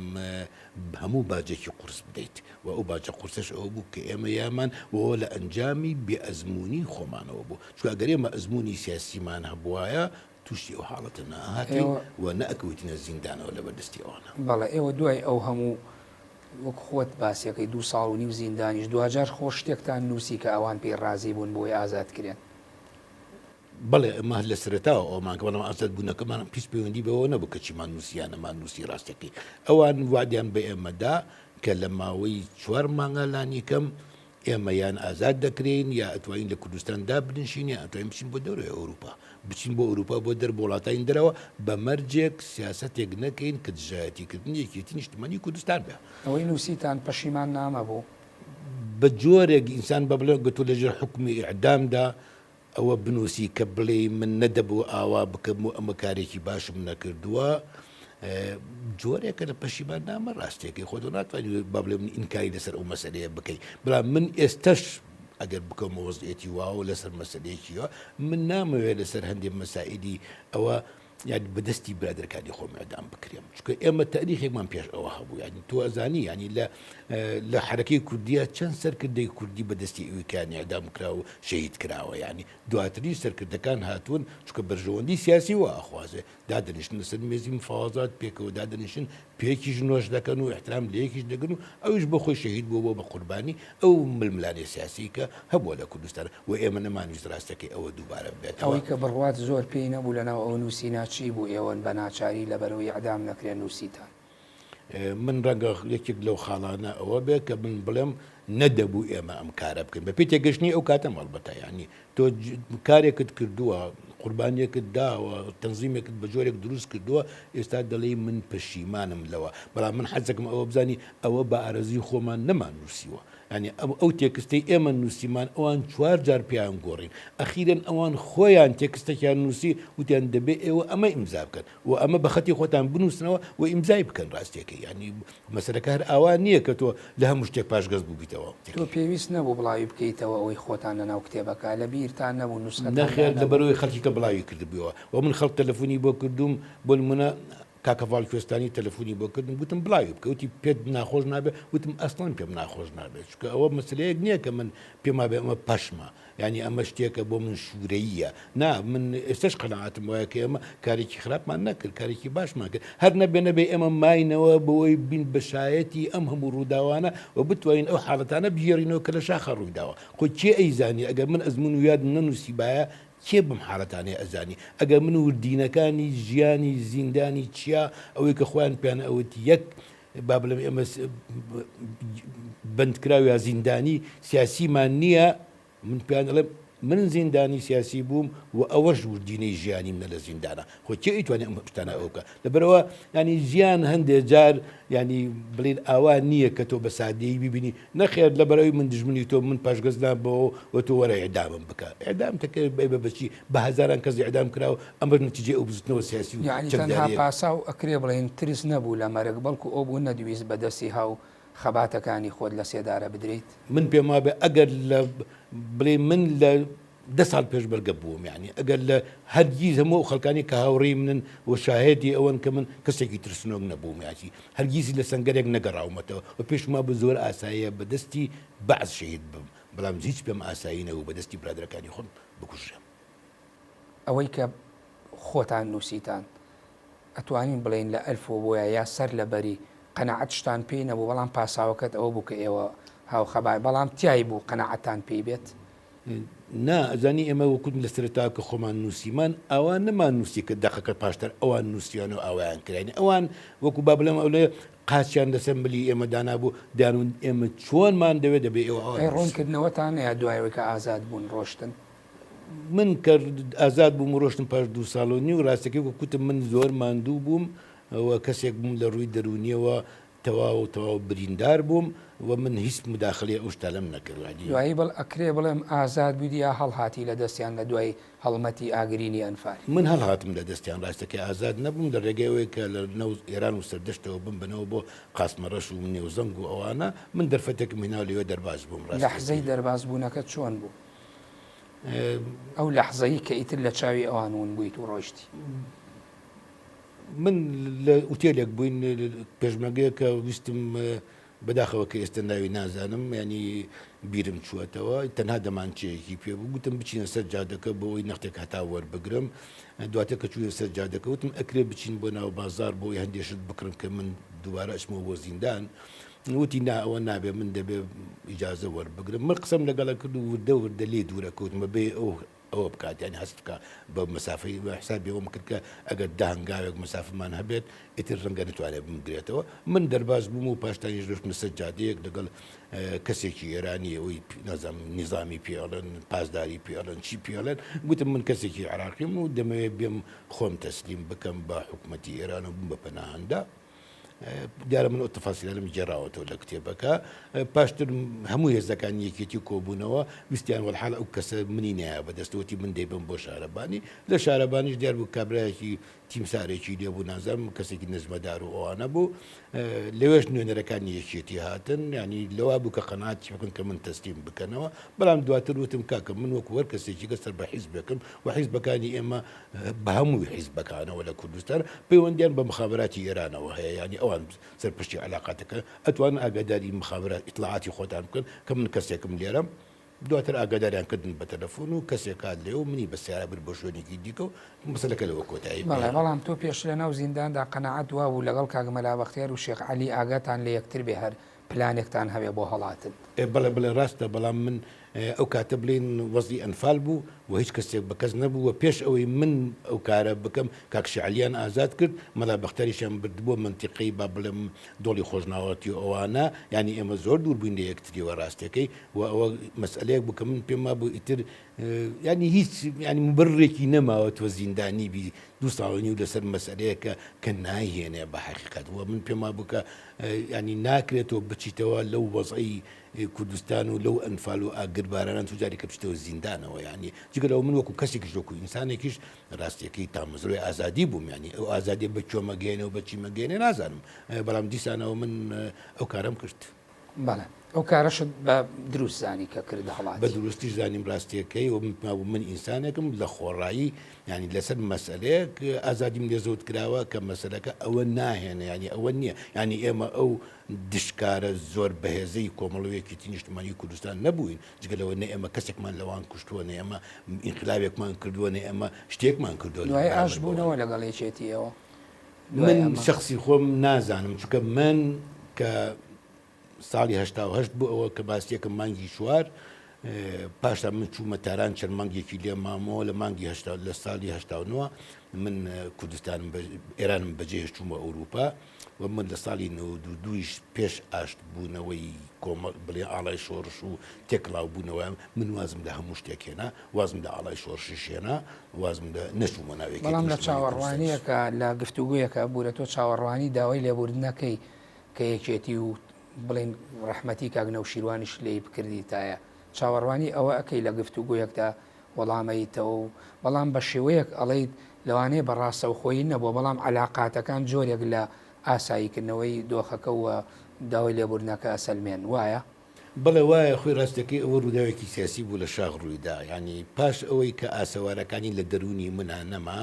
هەموو باجێکی قورس بدەیت و ئەو باجە قورسەش ئەوە بوو کە ئێمە یامان و ئەوە لە ئەنجامی بێ ئەزموونی خۆمانەوە بوو چونکە ئەگەر ئێمە ئەزموونی سیاسیمان هەبوایە تووشی ئەو حاڵەتە نەئەهاتین و نەئەکەوتینە زیندانەوە لەبەر دەستی ئەوانە. بەڵێ ئێوە دوای ئەو هەموو وەک خۆت باسیەکەی دوو ساڵ و نیو زیندانیش دواجار خۆ شتێکتان نووسی کە ئەوان پێی ڕازی بوون بۆی ئازاد کرێن. بەڵێ ئێمە هەر لە سەرەتاوە ئەوەمان کرد، بەڵام ئازادبوونەکەمان هیچ پەیوەندی بەوە نەبوو کە چیمان نووسی یان نەمان نووسی، ڕاستەکەی ئەوان وەعدیان بە ئێمە دا کە لە ماوەی چوار مانگا لانیکەم ئێمە یان ئازاد دەکرێین یا ئەتوانین لە کوردستان دابنیشین یا ئەتوانین بچین بۆ دەرەوەی ئەوروپا، بچین بۆ ئەوروپا بۆ دەر بۆ وڵاتانی دەرەوە بە مەرجێک سیاسەتێک نەکەین کە دژایەتیکردنی یەکێتی نیشتمانی کوردستان بێ. ئەوەی نووسیتان پەشیمان نامە بوو؟ بە جۆرێک ئینسان بە بڵێ گە تۆ لەژێر حوکمی ئیعدامدا ئەوە بنووسی کە بڵێی من نەدەبوو ئاوا بکەم و ئەمە کارێکی باشم نەکردووە، جۆرێکە لە پەشیمان نامە ڕاستیەکەی خۆ تۆ ناتوانانی با بڵێ من ئینکاری لەسەر ئەو مەسەلەیە بکەی بەڵام من ئێستەش ئەگەر بکەمە وەزعیەتی واوە لەسەر مەسەلەیەکیەوە من نامەوێت لەسەر هەندێک مەسائلی ئەوە یانی بە دەستی برادەرەکانی خۆم ئیعدام بکرێم چونکە ئێمە تاریخێکمان پێش ئەوە هەبوو یانی تۆ ئەزانی یانی لە لە حەرەکەی کوردیە چەند سەرکردەی کوردی بە دەستی ئەویکان ئیعدام کرا و شەهید کراوە یانی دواتریش سەرکردەکان هاتوون چونکە بەرژەوەندی سیاسی وا ئەخوازێ دادەنیشن لەسەر مێزی مفاوەزات پێکەوە دادەنیشن پێکیش نۆش دەکەن و ئیحترام لە یەکیش دەگرن و ئەویش بۆ خۆی شەهید بووە بۆ بە قوربانی ئەو ململانێ سیاسی کە هەبووە لە کوردستان و ئێمە نەمانویست ڕاستەکەی ئەوە دووبارە ببێتەوە. ئەوەی کە بڕوات زۆر پێی نەبوو لەناو ئەو نووسینە چی بوو ئێوەن بە ناچاری لەبەرئەوەی ئیعدام نەکرێن نووسیتان؟ من ڕەنگە یەکێک لەو خاڵانە ئەوە بێ کە من بڵێم نەدەبوو ئێمە ئەم کارە بکەین بە پێی تێگەشتنی ئەو کاتەم ئەڵبەتە یانی تۆ کارێکت کردووە قوربانیەکت داوە تەنزیمێکت بە جۆرێک دروست کردووە ئێستا دەڵێی من پەشیمانم لەوە بەڵام من حەزەکەم ئەوە بزانی ئەوە بە ئارەزوی خۆمان نەمان نووسیوە یانی ئەو تێکستەی ئێمە نووسیمان ئەوان چوار جار پێیان گۆڕین ئەخیرەن ئەوان خۆیان تێکستەکیان نووسی وتیان دەبێ ئێوە ئەمە ئیمزا بکەن و ئەمە بە خەتی خۆتان بنووسنەوە و ئیمزای بکەن ڕاستیەکەی یانی مەسەلەکە هەر ئاوا نییە کە تۆ لە هەموو شتێک پاشگەز بووبیتەوە. تۆ پێویست نەبوو بڵاوی بکەیتەوە ئەوەی خۆتان لەناو کتێبەکە لە بیرتان نەبوو نوسخەتان نەخێر دانابوو؟ لەبەرئەوەی خەڵکی کە بڵاوی کردبوویەوە و من خەڵک تەلەفونی بۆ کردووم بۆ نموونە کاک هەڤاڵ کوێستانی تەلەفونی بۆ کردم گوتم بڵاوی بکە وتی پێت ناخۆش نابێ وتم ئەسڵەن پێم ناخۆش نابێت چونکە ئەوە مەسەلەیەک نییە کە من پێم وابێ ئەمە پەشمە یانی ئەمە شتێکە بۆ من شوورەییە. نا، من ئێستەش قەناعەتم وایە کە ئێمە کارێکی خراپمان نەکرد، کارێکی باشمان کرد. هەر نەبێ نەبێ ئێمە ماینەوە بەوەی بین بە شایەتی ئەم هەموو ڕووداوانە و بتوانین ئەو حاڵەتانە بگێڕینەوە کە لە شاخا ڕوویداوە. خۆ کێ ئەیزانی ئەگەر من ئەزموون و یادم نەنووسیبایە کێ بەم حاڵەتانەی ئەزانی؟ ئەگەر من وردینەکانی ژیانی زیندانی چیا ئەوەی کە خۆیان پێیان ئەوت یەک با بڵێم ئێمە بەندکراو یا زیندانی سیاسیمان نییە، من پێیان دەڵێم من زیندانی سیاسی بووم و ئەوەش وردینەی ژیانی منە لە زیندانە، خۆ کێ ئەیتوانێ ئەم شتانە ئەوە بکا؟ لەبەرئەوە یانی ژیان هەندێ جار یانی بڵێین ئاوا نییە کە تۆ بە سادەیی بیبینی، نەخێر لەبەرئەوەی من دوژمنی تۆم من پاشگەز نابمەوە و تۆ وەرە ئیعدامم بکە. ئیعدام کە ئەی بە چی؟ بە هەزاران کەس ئیعدام کراوە، ئەمەش نەتیجەی ئەو بزوتنەوە سیاسی و یەعنی تەنها چەکدارییە. پاساو ئەکرێ بڵێین ترس نەبوو لە مەرگ بەڵکو ئەو بوو نەدویست بە دەستی هاو خەباتەکانی خۆت لە سێدارە بدرێیت؟ من پێم وابێ ئەگەر لە بڵێ من لە دە ساڵ پێشمەرگە بووم یانی ئەگەر لە هەرگیز هەموو ئەو خەڵکانی کە هاوڕێی منن و شاهێدی ئەوەن کە من کەسێکی ترسنۆک نەبووم یاچی هەرگیزی لە سەنگەرێک نەگەڕاومەتەوە و پێشم وابوو زۆر ئاساییە بە دەستی بەعس شەهید ببم بەڵام هیچ پێم ئاسایی نەبوو بە دەستی برادەرەکانی خۆم بکوژرێم. ئەوەی کە خۆتان نووسیتان ئەتوانین بڵێین لە ئەلفەوە بۆیە یا سەر لە بەری قەناعەت شتان پێی نەبوو بەڵام پاساوەکەت ئەوە بوو کە ئێوە هاوخەبات بەڵام تیای بوو قەناعەتتان پێی بێت؟ نا ئەزانی ئێمە وەکو لە سەرەتا کە خۆمان نووسیمان ئاوا نەمان نووسی کە دەقەکە پاشتر ئەوان نووسیان و ئاوایان کرد یانی ئەوان وەکو با بڵێم ئەولێ قاچیان لەسەر ملی ئێمە دانابوو دەیانوت ئێمە چۆنمان دەوێت دەبێ ئێوە ئاوا ئەی بنووسن. ڕوونکردنەوەتان هەیە دوای ئەوەی کە ئازاد بوون ڕۆشتن؟ من کە ئازاد بووم و ڕۆشتم پاش دوو ساڵ و نیو، ڕاستەکەی وەک وتم من زۆر ماندوو بووم و کەسێک بووم لە ڕووی دەروونییەوە تەواو تەواو بریندار بووم و من هیچ موداخەلەی ئەو شتانەم نەکرد یانی. دوایی بڵ ئەکرێ بڵێم ئازاد بوویت یا هەڵهاتی لە دەستیان لە دوای هەڵمەتی ئاگرینی ئەنفال؟ من هەڵهاتم لە دەستیان ڕاستەکەی ئازاد نەبووم لە ڕێگەی ئەوەی کە لە نەو ئێران و سەردەشتەوە بمبەنەوە بۆ قاسمەڕەش و نێوزەنگ و ئەوانە من دەرفەتێکم هێنا و لەوێ دەرباز بووم لەحزەی ڕاستەکەی. دەرباز بوونەکەت چۆن بوو؟ ئەو لەحزەی کە ئیتر لە چاوی ئەوان ون بوویت و ڕۆیشتی. من لە ئوتێلێک بووین پێشمەرگەیەک کە ویستم بەداخەوە کە ئێستا ناوی نازانم ینی بیرم چووەتەوە تەنها دەمانچەیەکی پێ بوو گوتم بچینە سەر جادەکە بۆ ئەوی نەختێک هەتا وەربگرم دواتر کە چووینە سەر جادەکە وتم ئەکرێ بچین بۆ ناو بازار بۆ ئەوی هەندێ شت بکڕم کە من دووبارە ئەچمەوە بۆ زیندان وتی نا ئەوە نابێ من دەبێ ئیجازە وەربگرم من قسەم لەگەڵە کرد و وردە وردە لێ دوورە کەوتمە بێ ئەو ئەوە بکات یانی هەست بکا بە مەسافەی حسابی ئەوەم کرد کە ئەگەر دە هەنگاوێک مەسافەمان هەبێت ئیتر ڕەنگە نەتوانێت بمگرێتەوە من دەرباز بووم و پاشتانیش ڕۆشتمە سەر جادەیەک لەگەڵ کەسێکی ئێرانی ئەوەی نازانم نیزامی پێ ئەڵێن پاسداری پێ ئەڵێن چی پێ ئەڵێن گوتم من کەسێکی عێراقیم و دەمەوێت بێم خۆم تەسلیم بکەم بە حکوومەتی ئێران و بم بە پەناهەندە دیارە من ئەو تەفاسیلانەم گێڕاوەتەوە لە کتێبەکە پاشتر هەموو هێزەکانی یەکێتی کۆبوونەوە ویستیان وەلحال ئەو کەسە منی نایە بەدەستەوەتی من دەیبم بۆ شارەبانی لە شارەبانیش دیار بوو کابرایەکی تیمسارێکی لێ بوو نازانم کەسێکی نەجمەدار و ئەوانە بوو لەوێش نوێنەرەکانی یەکێتی هاتن ینی لەوا بوو کە قەناعەتی بکەن کە من تەسلیم بکەنەوە بەڵام دواتر وتم کاکە من وەکو هەر کەسێکی کە سەر بە حیزبێکم و حیزبەکانی ئێمە بە هەمووی حیزبەکانەوە لە کوردستان پەیوەندیان بە مخابراتی ئێرانەوە هەیە یانی ئەوان سەرپشتی علاقاتەکە ئەتوانن ئاگاداری مخابرات ئیتلاعاتی خۆتان بکەن کە من کەسێکم لێرەم دواتر ئاگاداریان کردن بە تەلەفۆن و کەسێک هات لێ و منی بە سیارە برد بۆ شوێنێکی دیکە و مەسەلەکە لەوە کۆتایی بەڵێ بەڵام تۆ پێشتر لە ناو زینداندا قەناعەت وابوو لەگەڵ کاک مەلا بەختیار و شێخ عەلی ئاگاتان لە یەکتر بێ هەر پلانێکتان هەبێ بۆ هەڵاتن. ئێ بەڵێ بەڵێ ڕاستە بەڵام من. ئەو کاتە بڵێین وەزعی ئەنفال بوو و هیچ کەسێک بە کەس نەبوو و پێش ئەوەی من ئەو کارە بکەم کاک شێعلیان ئازاد کرد، مەلا بەختیاریشیان بردبووە مەنتیقەی با بڵێم دۆڵی خۆشناوەتی و ئەوانە، یانی ئێمە زۆر دوور بووین لە یەکتریەوە ڕاستەکەی و ئەوە مەسئەلەیەک بوو کە من پێم وابوو ئیتر یانی هیچ یانی موبەررێکی نەماوە تۆ زیندانی بی دوو ساڵ و نیو لەسەر مەسئەلەیەکە کە نایهێنێ بە حەقیقەت و من پێم وابوو کە یانی ناکرێت تۆ بچیتەوە لەو وەزعەی کوردستان و لەو ئەنفال و ئاگر بارانان چ جارێکە بچیتەوە زیندانەوە یانی جگە لەوە من وەکو کەسێکیش وەکو ئینسانێکیش ڕاستیەکەی تامەزرۆی ئازادی بووم یانی ئەو ئازادیە بە کوێ مەگەیەنێ و بە چی مەگەیەنێ نازانم بەڵام دیسانەوە من ئەو کارەم کرد. بەڵێ ئەو کارەشت بە دروست زانی کە کردە هەڵاتی؟ بە دروستیش زانیم ڕاستیەکەی و من پێم وابوو من ئینسانێکم لە خۆڕایی یانی لەسەر مەسەلەیەک ئازادیم لێ زەوت کراوە کە مەسەلەکە ئەوە ناهێنێ یانی ئەوە نییە یانی ئێمە ئەو دژکارە زۆر بەهێزەی کۆمەڵ و یەکێتی نیشتمانی کوردستان نەبووین، جگە لەوە نە ئێمە کەسێکمان لەوان کوشتووە، نە ئێمە ئینقلابێکمان کردووە، نە ئێمە شتێکمان کردووە لە دوای بەرامبەر ئاشت بەوان. بوونەوە لەگەڵ یەکێتی ئێوە دوای من ئەمە؟ شەخسی خۆم نازانم، چونکە من کە ساڵی 88 بوو ئەوە کە باسی یەکەم مانگی چوار پاشان من چوومە تاران چەند مانگێکی لێ مامەوە لە مانگی هەشتا لە ساڵی 89 من کوردستانم ئێرانم بەجێهێشت چوومە ئەوروپا. و من لە ساڵی 92 یش پێش ئاشت بوونەوەی کۆمەڵ بڵێ ئاڵای شۆڕش و تێکڵاو بوونەوە من وازم لە هەموو شتێک هێنا وازم لە ئاڵای شۆڕشیش هێنا وازم لە نەچوومە ناو یەکێتی بەڵام لە نیشتمانی کوردستانیش. چاوەڕوانیەکە لە گفتوگۆیەکە بورە تۆ چاوەڕوانی داوای لێبوردنەکەی کە یەکێتی و بڵێین ڕەحمەتی کاک نەوشیروانیش لێی بکردیتایە چاوەڕوانی ئەوە ئەکەی لە گفتوگۆیەکدا وەڵامەیتەوە و بەڵام بە شێوەیەک ئەڵێیت لەوانەیە بە ڕاستەوخۆیی نەبووە بەڵام عەلاقاتەکان جۆرێک لە ئاساییکردنەوەی دۆخەکە و داوای لێبوردنەکە ئەسەلمێن وایە؟ بەڵێ وایە خۆی ڕاستەکەی ئەوە ڕووداوێکی سیاسی بوو لە شاخ ڕوویدا یانی پاش ئەوەی کە ئاسەوارەکانی لە دەروونی منا نەما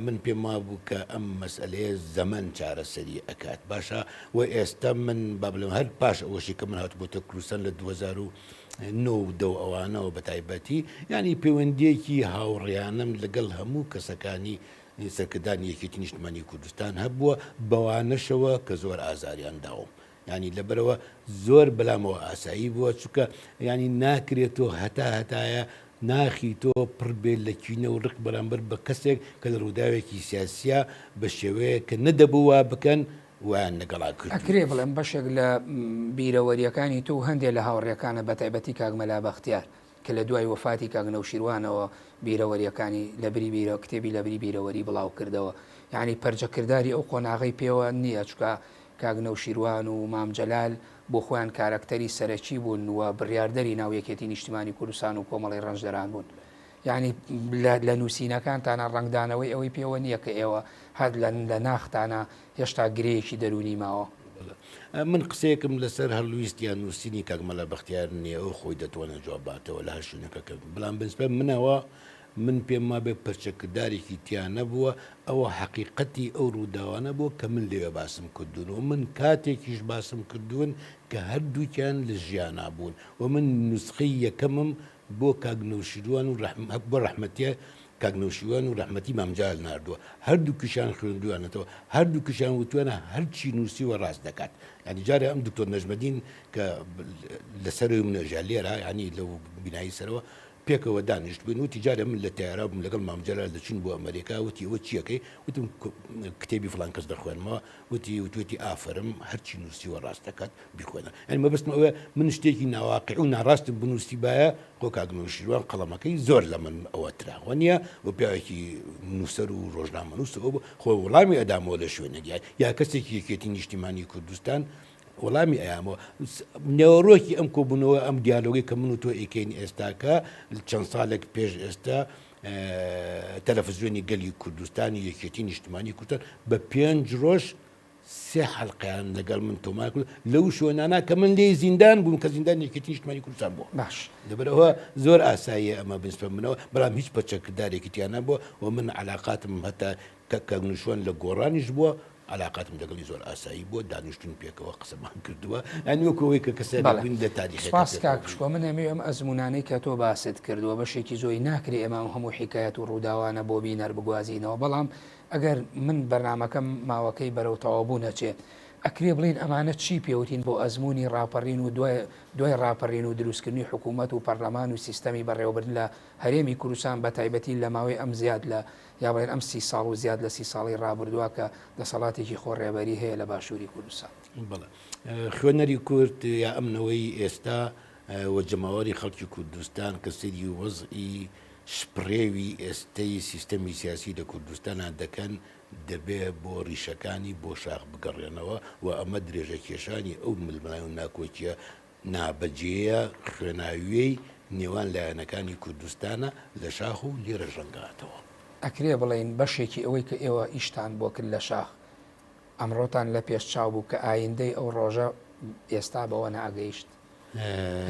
من پێم وابوو کە ئەم مەسئەلەیە زەمەن چارەسەری ئەکات باشە و ئێستا من با بڵێم هەر پاش ئەوەشی کە من هاتبۆتە کوردستان لە 2009 و دە و ئەوانەوە بە تایبەتی یانی پەیوەندیەکی هاوڕێیانەم لەگەڵ هەموو کەسەکانی سەرکردانی یەکێتی نیشتمانی کوردستان هەبووە بەوانەشەوە کە زۆر ئازاریان داوم یانی لەبەرئەوە زۆر بەلامەوە ئاسایی بووە چونکە یانی ناکرێت تۆ هەتا هەتایە ناخی تۆ پڕ بێت لە کینە و ڕق بەرامبەر بە کەسێک کە لە ڕووداوێکی سیاسیە بە شێوەیەک کە نەدەبوو وا بکەن وایان لەگەڵا ئەکرێ کردوویت. بڵێم بەشێک لە بیرەوەرییەکانی تۆ و هەندێ لە هاوڕێکانت بەتایبەتی کاک مەلا بەختیار کە لە دوای وەفاتی کاک نەوشیروانەوە بیرەوەرییەکانی لە بری بیرە کتێبی لە بری بیرەوەری بڵاو کردەوە یانی پەرجەکرداری ئەو قۆناغەی پێوە نییە چونکە کاک نەوشیروان و مام جەلال بۆ خۆیان کارەکتەری سەرەکی بوون و بڕیاردەری ناو یەکێتی نیشتیمانی کوردستان و کۆمەڵەی ڕەنجدەران بوون. یانی لە نووسینەکانتانا ڕەنگدانەوەی ئەوەی پێوە نییە کە ئێوە هەر لە ناختانا هێشتا گرێیەکی دەروونی ماوە. من قسەیەکم لەسەر هەڵویست یان نووسینی کاک مەلا بەختیار نییە، ئەو خۆی دەتوانێت جواب باتەوە لە هەر شوێنێکە کە بەڵام بەنسبەت منەوە من پێم وابێ پەرچەکردارێکی تیا نەبووە، ئەوە حەقیقەتی ئەو ڕووداوانە بووە کە من لەوێ باسم کردوون و من کاتێکیش باسم کردوون کە هەردووکیان لە ژیانا بوون و من نوسخەی یەکەمم بۆ کاک نەوشیروان و بۆ ڕەحمەتیە کاک نەوشیروان و ڕەحمەتی مام جەلال ناردووە هەردووکیشیان خوێندوویانەتەوە هەردووکیشیان وتویانە هەرچی نووسیوە ڕاست دەکات یانی جارێ ئەم دکتۆر نەجمەدین کە لەسەرەوەی منە ژیا لێرە یانی لەو بینایی سەرەوە پێکەوە دانیشتبووین وتی جارێ من لە تەیارە بووم لەگەڵ مام جەلال دەچوین بۆ ئەمەریکا وتی ئەوە چیەکەی وتم کتێبی فڵان کەس دەخوێنمەوە وتی وتوێتی ئافەرم هەرچی نووسیوە ڕاست دەکات بیخوێنە یانی مەبەستم ئەوەیە من شتێکی ناواقع و ناڕاستم بنووسیبایە خۆ کاک نەوشیروان قەڵەمەکەی زۆر لە من ئەوە تراوە نییە و پیاوێکی نووسەر و ڕۆژنامەنووس ئەو بوو خۆ وەڵامی ئەدامەوە لە شوێنێک یا کەسێکی یەکێتی نیشتیمانی کوردستان وەڵامی ئەیامەوە. نێوەڕۆکی ئەم کۆبوونەوە، ئەم دیالۆگەی کە من و تۆ ئەیکەین ئێستاکە، چەند ساڵێک پێش ئێستا تەلەفزیۆنی گەلی کوردستان و یەکێتی نیشتمانی کوردستان بە پێنج ڕۆژ سێ حەلقەیان لەگەڵ من تۆمار کرد لەو شوێنانە کە من لێی زیندان بووم کە زیندان یەکێتی نیشتمانی کوردستان بووە. باش. لەبەرئەوە زۆر ئاساییە ئەمە بنسبە منەوە، بەڵام هیچ پەرچەکردارێکی تیا نەبووە و من عەلاقاتم هەتا کە کاک نوشوان لە گۆڕانیش بووە عەلاقاتم لەگەڵی زۆر ئاسایی بووە دانیشتوین پێکەوە قسەمان کردووە یانی وەکو ئەوەی کە کەسێک بەڵێ بووین لە تاریخەکە سپاس پێکەوە کاک بووین. پشکۆ من ئەمەوێ ئەم ئەزموونانەی کە تۆ باست کردووە بەشێکی زۆی ناکرێ ئێمە ئەم هەموو حیکایەت و ڕووداوانە بۆ بینەر بگوازینەوە بەڵام ئەگەر من بەرنامەکەم ماوەکەی بەرەو تەواوبوون ئەچێ. ئەکرێ بڵێین ئەمانە چی پێوتین بۆ ئەزموونی ڕاپەڕین و دوای دوای ڕاپەڕین و دروستکردنی حکوومەت و پەرلەمان و سیستەمی بەڕێوەبردن لە هەرێمی کوردستان بە تایبەتی لە ماوەی ئەم زیاد لە یا بڵێن ئەم سی ساڵ و زیاد لە سی ساڵەی ڕابردووە کە دەسەڵاتێکی خۆڕێبەری هەیە لە باشووری کوردستان؟ بەڵێ. خوێنەری کورد یا ئەم نەوەی ئێستا و جەماوەری خەڵکی کوردستان کە سەیری وەزعی شپڕێوی ئێستەی سیستەمی سیاسی لە کوردستانا دەکەن دەبێ بۆ ڕیشەکانی بۆ شاخ بگەڕێنەوە و ئەمە درێژەکێشانی ئەو ململانێ و ناکۆکییە نابەجێیە خوێناوییەی نێوان لایەنەکانی کوردستانە لە شاخ و لێرەش ڕەنگاتەوە. ئەکرێ بڵێین بەشێکی ئەوەی کە ئێوە ئیشتان بۆ کرد لە شاخ ئەمڕۆتان لە پێش چاو بوو کە ئایندەی ئەو ڕۆژە ئێستا بەوە نەئەگەیشت؟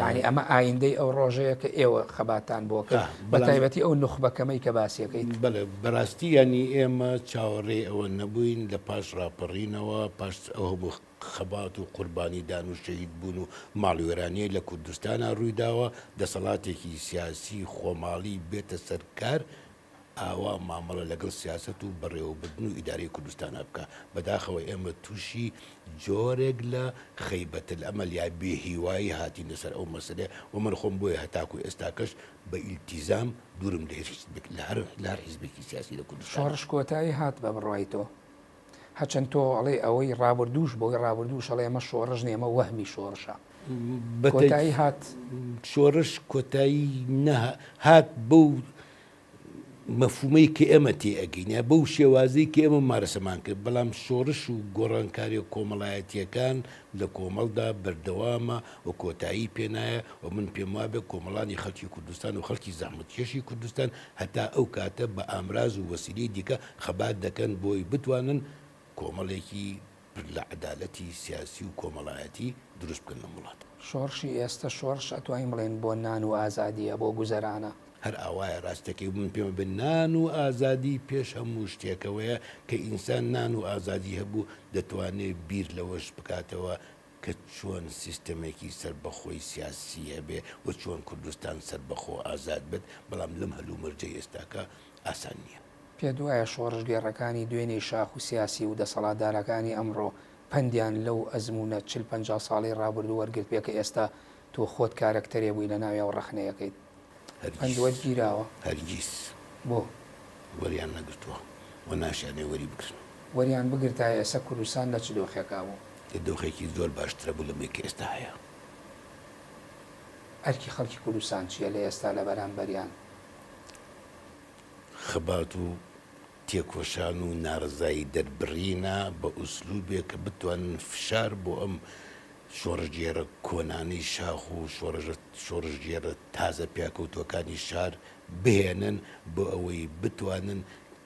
یانی ئەمە ئایندەی ئەو ڕۆژەیە کە ئێوە خەباتتان بۆ کرد بە تایبەتی ئەو نوخبە کەمەی کە باسیەکەیت. بەڵێ بەڕاستی یانی ئێمە چاوەڕێی ئەوە نەبووین لە پاش ڕاپەڕینەوە پاش ئەو هەموو خەبات و قوربانی دان و شەهید بوون و ماڵوێرانیەی لە کوردستانا ڕوویداوە دەسەڵاتێکی سیاسی خۆماڵی بێتە سەر کار ئاوا مامەڵە لەگەڵ سیاسەت و بەڕێوەبردن و ئیدارەی کوردستانا بکا. بەداخەوە ئێمە تووشی جۆرێک لە خەیبەت الامل یا بێ هیوایی هاتین لەسەر ئەو مەسەلەیە و من خۆم بۆیە هەتاکوو ئێستاکەش بە ئیلتیزام دوورم لە هیچ حیزبێک لە هەر لە هەر حیزبێکی سیاسی لە کوردستانا. شۆڕش کۆتایی هات بە بڕوای تۆ؟ هەرچەند تۆ ئەڵێی ئەوەی ڕابردووش بەوەی ڕابردووش ئەڵێ ئەمە شۆڕش نییە ئەمە وەهمی شۆڕشە. کۆتایی هات؟ شۆڕش کۆتایی نە هات بەو مەفهومەی کە ئێمە تێ ئەگەین یا بەو شێوازەی کە ئێمە ممارەسەمان کرد، بەڵام شۆڕش و گۆڕانکاریە کۆمەڵایەتیەکان لە کۆمەڵدا بەردەوامە و کۆتایی پێ نایە و من پێم وابێ کۆمەڵانی خەڵکی کوردستان و خەڵکی زەحمەتکێشی کوردستان هەتا ئەو کاتە بە ئامراز و وەسیلەی دیکە خەبات دەکەن بۆی بتوانن کۆمەڵێکی پر لە عەدالەتی سیاسی و کۆمەڵایەتی دروست بکەن لەم وڵاتە. شۆڕشی ئێستە شۆڕش ئەتوانین بڵێین بۆ نان و ئازادیە، بۆ گوزەرانە. هەر ئاوایە ڕاستەکەی من پێم وابێ نان و ئازادی پێش هەموو شتێکەوەیە کە ئینسان نان و ئازادی هەبوو دەتوانێ بیر لەوەش بکاتەوە کە چۆن سیستەمێکی سەربەخۆی سیاسی هەبێ و چۆن کوردستان سەربەخۆ ئازاد بێت بەڵام لەم هەلومەرجەی ئێستاکە ئاسان نییە. پێت وایە شۆڕشگێڕەکانی دوێنێی شاخ و سیاسی و دەسەڵاتدارەکانی ئەمڕۆ پەندیان لەو ئەزموونە چل 50 ساڵەی ڕابردوو وەرگرتبێ کە ئێستا تۆ خۆت کارەکتەرێ بووی لە ناویا و ڕەخنەیەکەیت؟ پەند هەرگیز. وەرگیراوە؟ هەرگیز. بۆ؟ وەریان نەگرتووە و ناشیانەوێ وەری بگرن. وەریان بگرتایە ئێستا کوردستان لە چ دۆخێکا بوو؟ لە دۆخێکی زۆر باشترا بوو لەمەی کە ئێستا هەیە. ئەرکی خەڵکی کوردستان چییە لە ئێستا لە بەرامبەریان؟ خەبات و تێکۆشان و نارەزایی دەربڕینە بە ئوسلوبێک کە بتوانن فشار بۆ ئەم شۆڕشگێڕە کۆنانەی شاخ و شۆڕشگێڕە تازە پیاکەوتووەکانی شار بهێنن بۆ ئەوەی بتوانن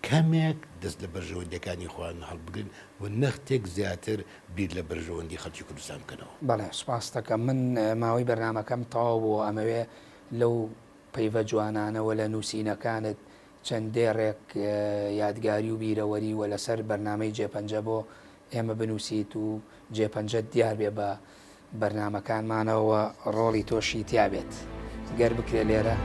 کەمێک دەست لە بەرژەوەندیەکانی خۆیان هەڵبگرن و نەختێک زیاتر بیر لە بەرژەوەندی خەڵکی کوردستان بکەنەوە. بەڵێ سوپاستەکەم من ماوەی بەرنامەکەم تەواو بووە ئەمەوێ لەو پەیڤە جوانانە وە لە نووسینەکانت چەند دێڕێک یادگاری و بیرەوەری وە لەسەر بەرنامەی جێپەنجە بۆ ئێمە بنووسیت و جێپەنجەت دیار بێ بە بەرنامەکانمانەوە ڕۆڵی تۆشی تیا بێت گەر بکرێ لێرە.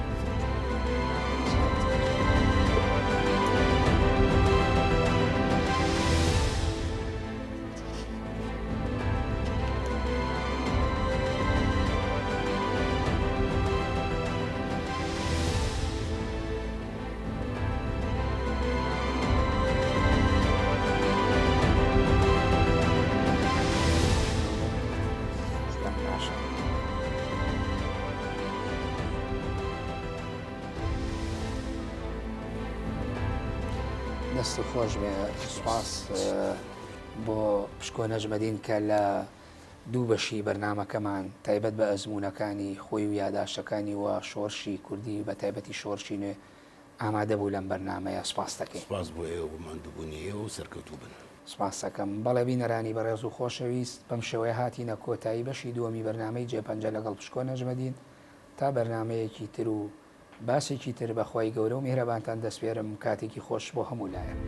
دەست خۆش بێ سپاس بۆ پشکۆ نەجمەدین کە لە دوو بەشی بەرنامەکەمان تایبەت بە ئەزموونەکانی خۆی و یاداشتەکانی و شۆرشی کوردی بە تایبەتی شۆرشی نوێ ئامادە بوو لەم بەرنامەیە سوپاستەکەین. سوپاس بۆ ئێوە بۆ ماندووبوونی ئێوە و سەرکەوتوو بن. سوپاستەکەم. بەڵێ بینەرانی بەڕێز و خۆشەویست بەم شێوەیە هاتینە کۆتایی بەشی دووەمی بەرنامەی جێپەنجە لەگەڵ پشکۆ نەجمەدین تا بەرنامەیەکی تر و باسێکی تر بە خوای گەورە و میهرەبانتان دەسپێرم کاتێکی خۆش بۆ هەموو لایەک.